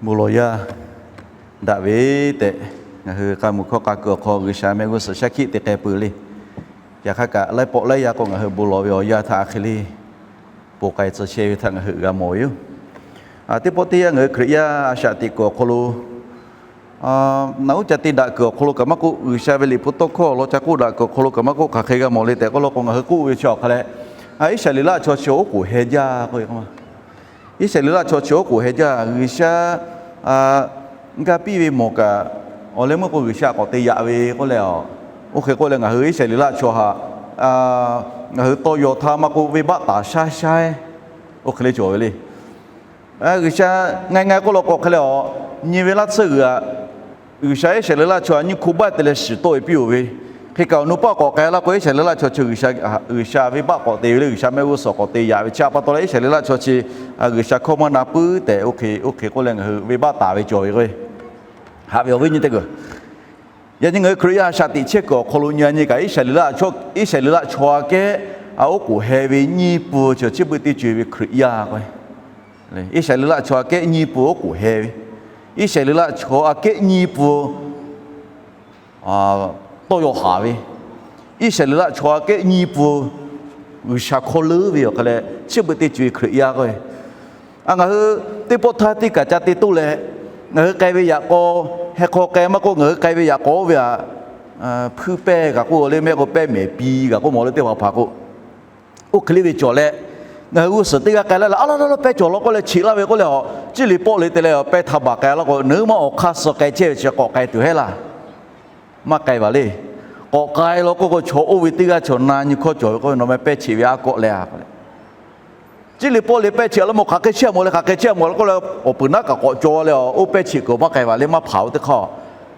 Bon lawˬ yaˇ daꞈ ve tehꞈ, ngaˬ hui k'a muiˬ hkawˇ k'a kuiˬ awˬ hk'aw G'uiˬsha mehˆ g'uˇ suhˍ shaˉ hkiˆ te k'ai peuˬ le. Yaꞈ hk'aˇ kaꞈ, laiˉ pawˆ laiˉ yaˇ k'o ngaˬ hui bon lawˬ ve awˬ yanˇ htaˇ a hk'e le, bon k'ai tcuh chehˇ ve htaꞈ ngaˬ hui g'a mawˬ ve yoˬ. Teˇ pawˆ teˇ yanˇ ngaˬ hui Hkriꞈ yaˇ a shaꞈ teꞈ kuiˬ awˬ hk'aw lo, naꞈ uˉ ca te daꞈ kuiˬ awˬ hk'aw lo kaꞈ maˇ k'oˆ, G'uiˬsha ve liꞈ hpu tawˇ hkawˇ awˬ lawn ca k'oˆ daꞈ kuiˬ awˬ hk'aw lo kaꞈ maˇ k'oˆ, hk'aˬ hk'e g'a mawˬ le tehꞈ k'oˆ law k'o, ngaˬ hui k'oˆ ve chi awˬ hk'a leh, Iˉsaˍreˍlaˆ chaw chi oˉ k'oˍ heh jaˇ k'oˆ ve k'o, Iˉsaˍreˍlaˆ chaw chi oˉ k'oˍ heh jaˇ. G'uiˬsha ga piˇ ve mawˬ kaꞈ, awˬ leh meuˇ k'o G'uiˬsha k'awꞈ te yaꞈ ve k'oˆ leh, oˇ hk'e k'oˆ leh ngaˬ hui Iˉsaˍreˍlaˆ chaw htaꞈ ngaˬ hui tawˇ yaw htaˇ maˇ k'oˆ, venˇbaˆ taˍ shaˉ shaˉ-eˬ oˇ hk'e le cawˬ ve le. G'uiˬsha nga nga k'oˆ law k'o hk'e leh, nyi ve laˇ tsuhˇ g'uiˬ aꞈ, G'uiˬsha Iˉsaˍreˍlaˆ chaw htaꞈ nyiˇ hkuˇ baˆ te leh shiˍ tawˆ ve piˇ-oˬ ve. Hk'e kaꞈ awˬ nu paˆ k'awꞈ k'ai laˇ k'o, Iˉsaˍreˍlaˆ chaw chi G'uiˬsha, G'uiˬsha venˇbaˆ k'awꞈ te ve le, G'uiˬsha mehˆ g'uˇ suhˍ k'awꞈ te yaꞈ ve chi a pa taw leh Iˉsaˍreˍlaˆ chaw chi G'uiˬsha hkawˇ maˇ na puiˉ tehꞈ, oˇ hk'e k'oˆ leh ngaˬ hui venˇbaˆ taˍ ve cawˬ ve k'o, haꞈ ve awˬ viˉ nyi teˇ hpaˍ, yaꞈ nyi ngaˬ hui Hkriꞈ yaˇ a shaꞈ teꞈ chehˇ kuiˬ awˬ hk'aw lo nyi a nyi kaꞈ, Iˉsaˍreˍlaˆ chaw, Iˉsaˍreˍlaˆ chaw aꞈ kehˉ oˉ k'oˍ heh ve nyiˇ pun chi, chi beuꞈ teˇ co-e ve Hkriꞈ yaˇ k'o, Iˉsaˍreˍlaˆ chaw aꞈ kehˉ nyiˇ pun oˉ k'oˍ heh ve, Iˉsaˍreˍlaˆ chaw aꞈ kehˉ nyiˇ pun tawˇ yaw haˍ ve, Iˉsaˍreˍlaˆ chaw aꞈ kehˉ nyiˇ pun G'uiˬsha hkawˇ leuˉ ve awˬ hk'a leh, chi beuꞈ teˇ co-e Hkriꞈ yaˇ k'o, ngaˬ hui teˇ pawˆ htaˇ teˇ kaꞈ ca te toˇ leh, ngaˬ hui k'ai ve yaꞈ k'aw, heh hk'aw k'ai maˇ k'oˆ, ngaˬ hui k'ai ve yaꞈ k'aw oˇ ve aꞈ, hpuiˇ pehˇ kaꞈ k'oˆ le, mehˆ k'o pehˇ mehˍ pi kaꞈ k'oˆ mawˬ le, teˇ hpaˍ hpaˍ k'o, oˇ hk'e le ve cawˬ leh, ngaˬ hui g'uˇ suhˍ teˇ g'aˇ k'ai laˇ leh, a laˇ laˇ laˇ pehˇ cawˬ law k'oˆ leh, cheꞈ laˇ ve k'oˆ leh, a, ciˇ liꞈ pawˆ le te leh pehˇ htaˇ baˬ k'ai laˇ k'o, nawˬ hui maˇ awˬ hk'aˇ suh k'ai chehˇ ve chi k'awꞈ k'ai tuˬ heˆ laˇ. Maˇ k'ai vaˬ le. K'awꞈ k'ai law k'oˆ k'o, chaw oˇ ve teˇ g'aˇ chaw na nyi hkawˇ cawˬ ve k'oˆ ve, nawˬ meh pehˇ cheꞈ ve aˉ kawˆ leh a k'o le, ciˇ liꞈ pawˆ le pehˇ cheꞈ laˇ mawˬ, hk'aˬ hk'e chehˇ mawˬ le, hk'aˬ hk'e chehˇ mawˬ le k'oˆ leh, awˬ peuˬ naˉ kaꞈ k'awꞈ caw leh, oˇ pehˇ cheꞈ kuiˬ maˇ k'ai vaˬ le, maˇ hpanˍ-oˬ teˇ hk'aˇ.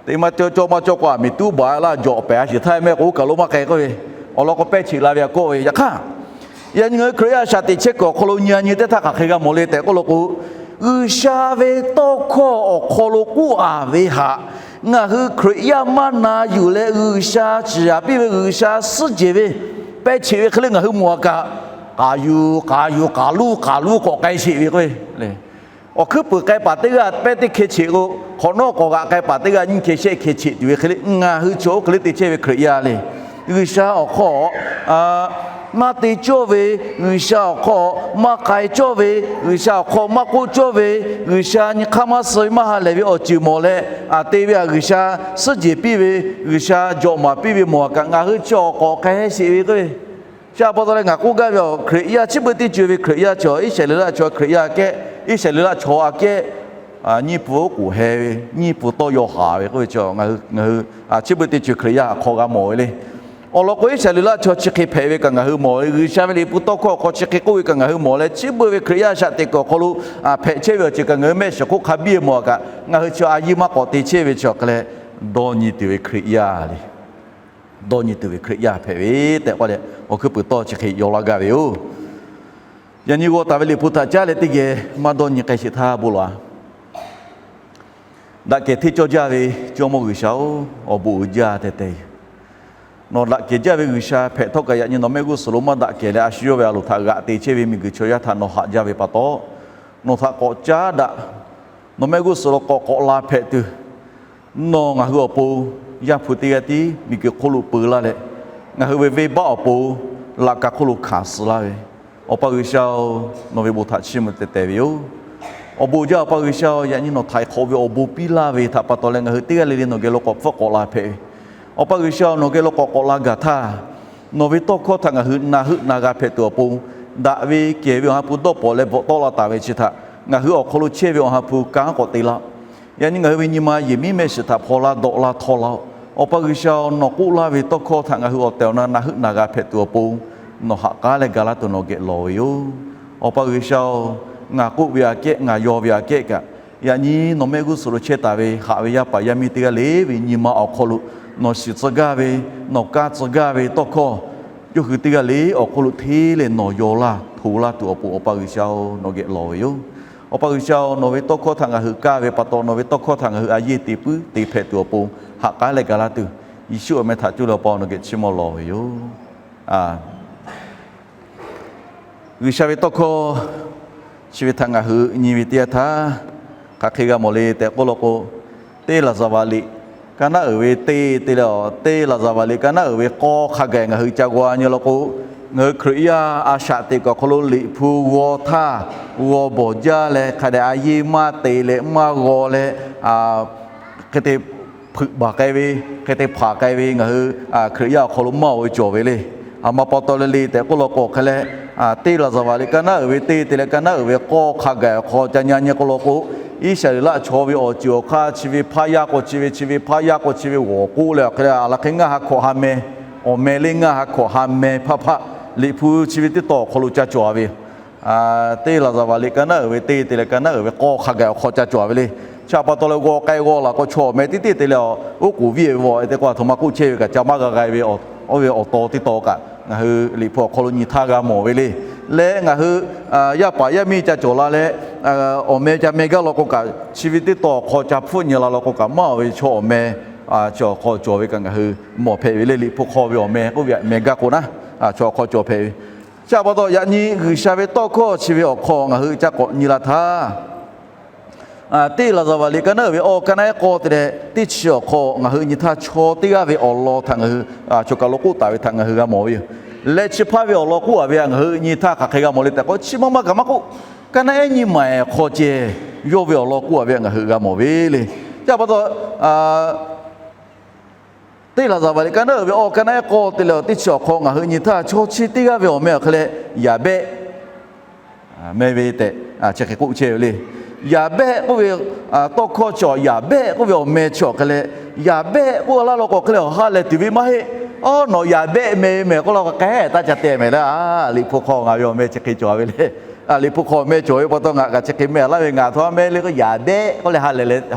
Teˇ maˇ caw maˇ caw k'o, a miˬ tuˉ baˬ laˇ, jawꞈ pehˍ a shiˍ htaˇ mehˆ k'o, oˇ kaˬ lo maˇ k'ai k'oˆ ve, awˬ lawn k'o pehˇ cheꞈ la ve a kawˆ ve. Yaꞈ hk'aˇ, yaꞈ nyi ngaˬ hui Hkriꞈ yaˇ a shaꞈ teꞈ chehˇ kuiˬ awˬ hk'aw lo nyi a nyi teˇ htaˇ hk'aˬ hk'e g'a mawˬ le tehꞈ k'oˆ law k'o, G'uiˬsha ve tawˇ hkawˇ awˬ hk'aw lo k'oˆ a ve htaꞈ ngaˬ hui Hkriꞈ yaˇ maˇ na yuˬ leh, G'uiˬsha ciˍ yanˍ piˇ ve, G'uiˬsha suhˉ jehˬ ve, pehˇ cheꞈ ve hk'e le ngaˬ hui mawˬ a kaꞈ, k'aˍ yuˬ k'aˍ yuˬ k'aˍ luˇ k'aˍ luˇ k'awꞈ k'ai sheˍ ve k'o, awˬ hkuiˉ puiˍ k'ai paˍ teˇ g'aˇ pehˇ teˇ hkeh cheꞈ k'o, hk'awꞈ nawˉ k'awꞈ g'aꞈ k'ai paˍ teˇ g'aˇ nyiˇ hkeh shehˆ hkeh cheꞈ tuˬ ve hk'e le, ngaˬ hui chi oˇ hk'e le te chehˇ ve Hkriꞈ yaˇ le. G'uiˬsha awˬ hk'aw maˇ te cawˇ ve, G'uiˬsha awˬ hk'aw maˇ k'ai cawˇ ve, G'uiˬsha awˬ hk'aw maˇ k'oˆ cawˇ ve, G'uiˬsha nyi hk'aˇ maˇ suh ve maˇ ha lehˬ ve awˬ ceuˬ mawˬ leh, a te ve htaꞈ G'uiˬsha suhˉ jehˬ piˇ ve, G'uiˬsha jawꞈ maˍ piˇ ve mawˬ a kaꞈ, ngaˬ hui chi awˬ k'awꞈ k'ai sheˍ ve k'o, chi a pa taw leh ngaˬ k'oˆ gaˇ ve, Hkriꞈ yaˇ chi beuꞈ teˇ co-e ve Hkriꞈ yaˇ chi, Iˉsaˍreˍlaˆ chaw Hkriꞈ yaˇ aꞈ kehˉ, Iˉsaˍreˍlaˆ chaw aꞈ kehˉ nyiˇ pun oˉ k'oˍ heh ve, nyiˇ pun tawˇ yaw haˍ ve k'oˆ ve chi, ngaˬ hui chi beuꞈ teˇ co-e Hkriꞈ yaˇ hk'aw g'a mawˬ ve le. Awˬ lawn k'o, Iˉsaˍreˍlaˆ chaw chi hk'e hpehꞈ ve kaꞈ ngaˬ hui mawˬ ve, G'uiˬsha ve liꞈ hpu tawˇ hkawˇ awˬ hk'aw chi hk'e k'oˆ ve kaꞈ ngaˬ hui mawˬ leh, chi beuꞈ ve Hkriꞈ yaˇ a shaꞈ teꞈ kuiˬ awˬ hk'aw lo hpehꞈ chehˇ ve awˬ ceuˬ kaꞈ ngaˬ hui mehˆ shiˍ hk'oˆ hk'a biˇ mawˬ a kaꞈ, ngaˬ hui chi a yiˇ maˇ k'awꞈ te chehˇ ve chi awˬ hk'a leh, dawˇ nyi tuˬ ve Hkriꞈ yaˇ le. Dawˇ nyi tuˬ ve Hkriꞈ yaˇ hpehꞈ ve tehꞈ k'oˆ leh, awˬ hkuiˉ puiˍ tawˇ chi hk'e yaw laˇ gaˇ ve yoˬ. Yaꞈ nyi g'aw taˍ ve liꞈ hpu htaꞈ caˉ leh teˇ geh maˇ dawˇ nyi k'ai sheˍ htaˇ bon lawˬ a. Daꞈ kehˬ hteˇ cawˇ jaˇ ve Jawˇmawˇ G'uiˬsha-oˬ, awˬ bon uiˍ jaˇ tehꞈ tehꞈ yoˬ. Nawˬ daꞈ kehˬ jaˇ ve G'uiˬsha hpehꞈ htawˇ kaꞈ, yaꞈ nyi nawˬ mehˆ g'uˇ suhˍ lo maˇ daꞈ kehˬ leh, a shu yawˇ ve a loˍ htaꞈ g'aꞈ te chehˇ ve miˬguiˬ chaw yaˇ htaꞈ nawˬ haꞈ jaˇ ve pa taw, nawˬ htaꞈ k'awꞈ caˉ daꞈ, nawˬ mehˆ g'uˇ suhˍ lo k'awꞈ k'awꞈ la hpehꞈ tuˬ, nawˬ ngaˬ hui awˬ pon Yaˇ hpu teˇ g'aˇ tiˉ miˬguiˬ hk'oˆ lo peu laˇ leh, ngaˬ hui ve venˇbaˆ awˬ pon laꞈ ka hk'oˆ lo hkanˍ suh laˇ ve, Awˬ pa G'uiˬsha-oˬ, nawˬ ve bon htaꞈ chiˇ mvuh teh teh ve yoˬ. Awˬ bon jaˇ Awˬ pa G'uiˬsha-oˬ, yaꞈ nyi nawˬ htaiˍ hk'awꞈ ve awˬ bon piˇ laˇ ve htaꞈ pa taw leh ngaˬ hui teˇ g'aˇ le le nawˬ geh lo k'awꞈ hpfuhˆ k'awꞈ la hpehꞈ ve. Awˬ pa G'uiˬsha-oˬ, nawˬ geh lo k'awꞈ k'awꞈ la gaˬ htaˇ, nawˬ ve tawˇ hkawˇ htaꞈ ngaˬ hui na heuˆ na g'a hpehꞈ tuˬ awˬ pon, daꞈ ve kehˬ ve Awˬ ha hpu dawˇ pawnˍ leh bvuhꞈ tawˆ la taˍ ve chi htaꞈ ngaˬ hui awˬ hk'aw lo chehˇ ve Awˬ ha hpu kanˉ k'awꞈ te laˇ-oˆ. Yaꞈ nyi ngaˬ hui ve nyi ma yehˬ miˉ mehˆ shiˍ htaꞈ hpaw laˇ dawꞈ laˇ htawˇ laˇ-oˆ. Awˬ pa G'uiˬsha-oˬ, nawˬ k'oˆ laˇ ve tawˇ hkawˇ htaꞈ ngaˬ hui awˬ tehˬ awˬ na na heuˆ na g'a hpehꞈ tuˬ awˬ pon, nawˬ ha k'aˉ leh ga laˇ tuˬ nawˬ geh lawˬ ve yoˬ. Awˬ pa G'uiˬsha-oˬ, ngaˬ k'oˆ ve aꞈ kehˉ, ngaˬ yaw ve aꞈ kehˉ kaꞈ, yaꞈ nyi nawˬ mehˆ g'uˇ suhˍ lo chehˇ taˍ ve haꞈ ve yaˇ paˍ yaˇ miˇ teˇ g'aˇ le ve nyi ma awˬ hk'aw lo nawˬ shiˍ tcuh gaˇ ve, nawˬ kaˇ tcuh gaˇ ve tawˇ hkawˇ, yawˇ hui teˇ g'aˇ le awˬ hk'oˆ lo hteˇ leh nawˬ yaw laˇ hto laˇ tuˬ awˬ pon, Awˬ pa G'uiˬsha-oˬ, nawˬ geh lawˬ ve yoˬ. Awˬ pa G'uiˬsha-oˬ, nawˬ ve tawˇ hkawˇ htaꞈ ngaˬ hui kaˇ ve pa taw, nawˬ ve tawˇ hkawˇ htaꞈ ngaˬ hui a yeˇ te puiˉ te hpehꞈ tuˬ awˬ pon, ha k'aˉ leh ga laˇ tuˬ, Yeˍsuˆ awˬ meh htaꞈ cuˇ leh Awˬ pa nawˬ geh chiˇ mvuh lawˬ ve yoˬ. G'uiˬsha ve tawˇ hkawˇ chi ve htaꞈ ngaˬ hui nyi ve teˇ yanˇ htaˇ, Hk'aˬ hk'e g'a mawˬ le tehꞈ k'oˆ law k'o, teˇ laˍzaˍvaˍ liꞈ ka naˉ uiˍ ve teˇ te leh, teˇ laˍzaˍvaˍ liꞈ ka naˉ uiˍ ve k'awˇ hk'a gaˬ ngaˬ hui ca g'a nyi law k'o, ngaˬ hui Hkriꞈ yaˇ a shaꞈ teꞈ kaꞈ awˬ hk'aw lo Liꞈ hpu g'aw htaˇ, g'aw bawˬ jaˇ leh hk'a dehꞈ a yeˇ maˇ te leh maˇ g'aw leh, hk'e te hpeuꞈ baˬ k'ai ve, hk'e te hpaˍ k'ai ve ngaˬ hui Hkriꞈ yaˇ awˬ hk'aw lo maˇ oˬ ve cawˬ ve le. A ma pa taw le le tehꞈ k'oˆ law k'o hk'e leh, teˇ laˍzaˍvaˍ liꞈ ka naˉ uiˍ ve teˇ te leh ka naˉ uiˍ ve k'awˇ hk'a gaˬ awˬ hk'aw ca nyi nyi k'oˆ law k'o, Iˉsaˍreˍlaˆ chaw ve awˬ ceuˬ awˬ hk'aˇ chi ve hpaˇ yaˇ k'o chi ve, chi ve hpaˇ yaˇ k'o chi ve g'awˬ k'oˆ leh awˬ hk'e leh, a la hk'e ngaˇ ha hkawꞈ ha meh, awˬ meh le ngaˇ ha hkawꞈ ha meh hpaˇ hpaˇ, Liꞈ hpu chi ve teˇ tawn awˬ hk'aw lo ca cawˬ ve teˇ laˍzaˍvaˍ liꞈ ka naˉ uiˍ ve teˇ te leh ka naˉ uiˍ ve k'awˇ hk'a gaˬ awˬ hk'aw ca cawˬ ve le. Chi pa taw leh g'aw k'ai g'aw laˬ k'o chaw awˬ meh teˇ teˇ te leh, oˉ k'oˍ viˇ ve vawˬ te k'o a htoꞈ ma k'oˆ chehˇ ve kaꞈ ca maˇ g'a g'a ve, oˇ ve awˬ taw teˇ tawn kaꞈ ngaˬ hui Liꞈ hpu awˬ hk'aw lo nyi htaˇ g'a mawˬ ve le. Leh ngaˬ hui yaˇ paˍ yaˇ miˇ ca cawˬ la leh, awˬ meh ca meh gaˇ law k'o kaꞈ, chi ve teˇ tawn awˬ hk'aw ca hpfuhˆ nyi la law k'o kaꞈ, maˇ oˬ ve chaw awˬ meh chi awˬ hk'aw cawˬ ve kaꞈ ngaˬ hui mawˬ hpehꞈ ve le. Liꞈ hpu hk'aw ve awˬ meh k'oˆ ve htaꞈ meh gaˇ k'o naˉ, chaw awˬ hk'aw cawˬ hpehꞈ ve. Chi pa taw yaꞈ nyi G'uiˬsha ve tawˇ hkawˇ chi ve awˬ hk'aw ngaˬ hui ca k'awꞈ nyi la htaˇ, teˇ laˍzaˍvaˍ liꞈ ka naˉ uiˍ ve awˇ ka naˉ ehˉ k'awˇ te leh teˇ chi awˬ hk'aw ngaˬ hui nyi htaˇ, chaw teˇ g'aˇ ve awˬ lawn htaꞈ ngaˬ hui, choˬ kaˬ lo k'oˆ taˍ ve htaꞈ ngaˬ hui g'a mawˬ ve yoˬ. Leh chi hpaˇ ve awˬ lawn k'oˆ a ve htaꞈ ngaˬ hui nyi htaˇ hk'aˬ hk'e g'a mawˬ le tehꞈ k'o, chi maˇ maˇ kaꞈ maˇ k'oˆ, ka naˉ ehˉ nyiˇ maˬ awˬ hk'aw ceh yawˇ ve awˬ lawn k'oˆ a ve htaꞈ ngaˬ hui g'a mawˬ ve le. Chi pa taw teˇ laˍzaˍvaˍ liꞈ ka naˉ uiˍ ve awˇ ka naˉ ehˉ k'awˇ te leh teˇ chi awˬ hk'aw ngaˬ hui nyi htaˇ, chaw chi teˇ g'aˇ ve awˬ meh awˬ hk'e leh Yaˍbehˆ meh ve tehꞈ chi hk'e k'oˆ chehˇ ve le. Yaˍbehˆ k'oˆ ve tawˇ hkawˇ chi awˬ, Yaˍbehˆ k'oˆ ve awˬ meh chi awˬ hk'e leh, Yaˍbehˆ k'oˆ laˇ law k'o hk'e leh awˬ ha lehˬ tuˬ ve maˇ heˆ. Awˉ, nawˬ Yaˍbehˆ meh ve mehˬ k'oˆ law k'o, k'ehˉ taˇ ca te mehˍ le. Liꞈ hpu hk'aw ngaˬ ve awˬ meh chi hk'e cawˬ ve le. Liꞈ hpu hk'aw meh cawˬ ve pa taw ngaˬ kaꞈ chi hk'e meh laˇ ve, ngaˬ htawˇ meh le k'o, Yaˍbehˆ k'oˆ leh ha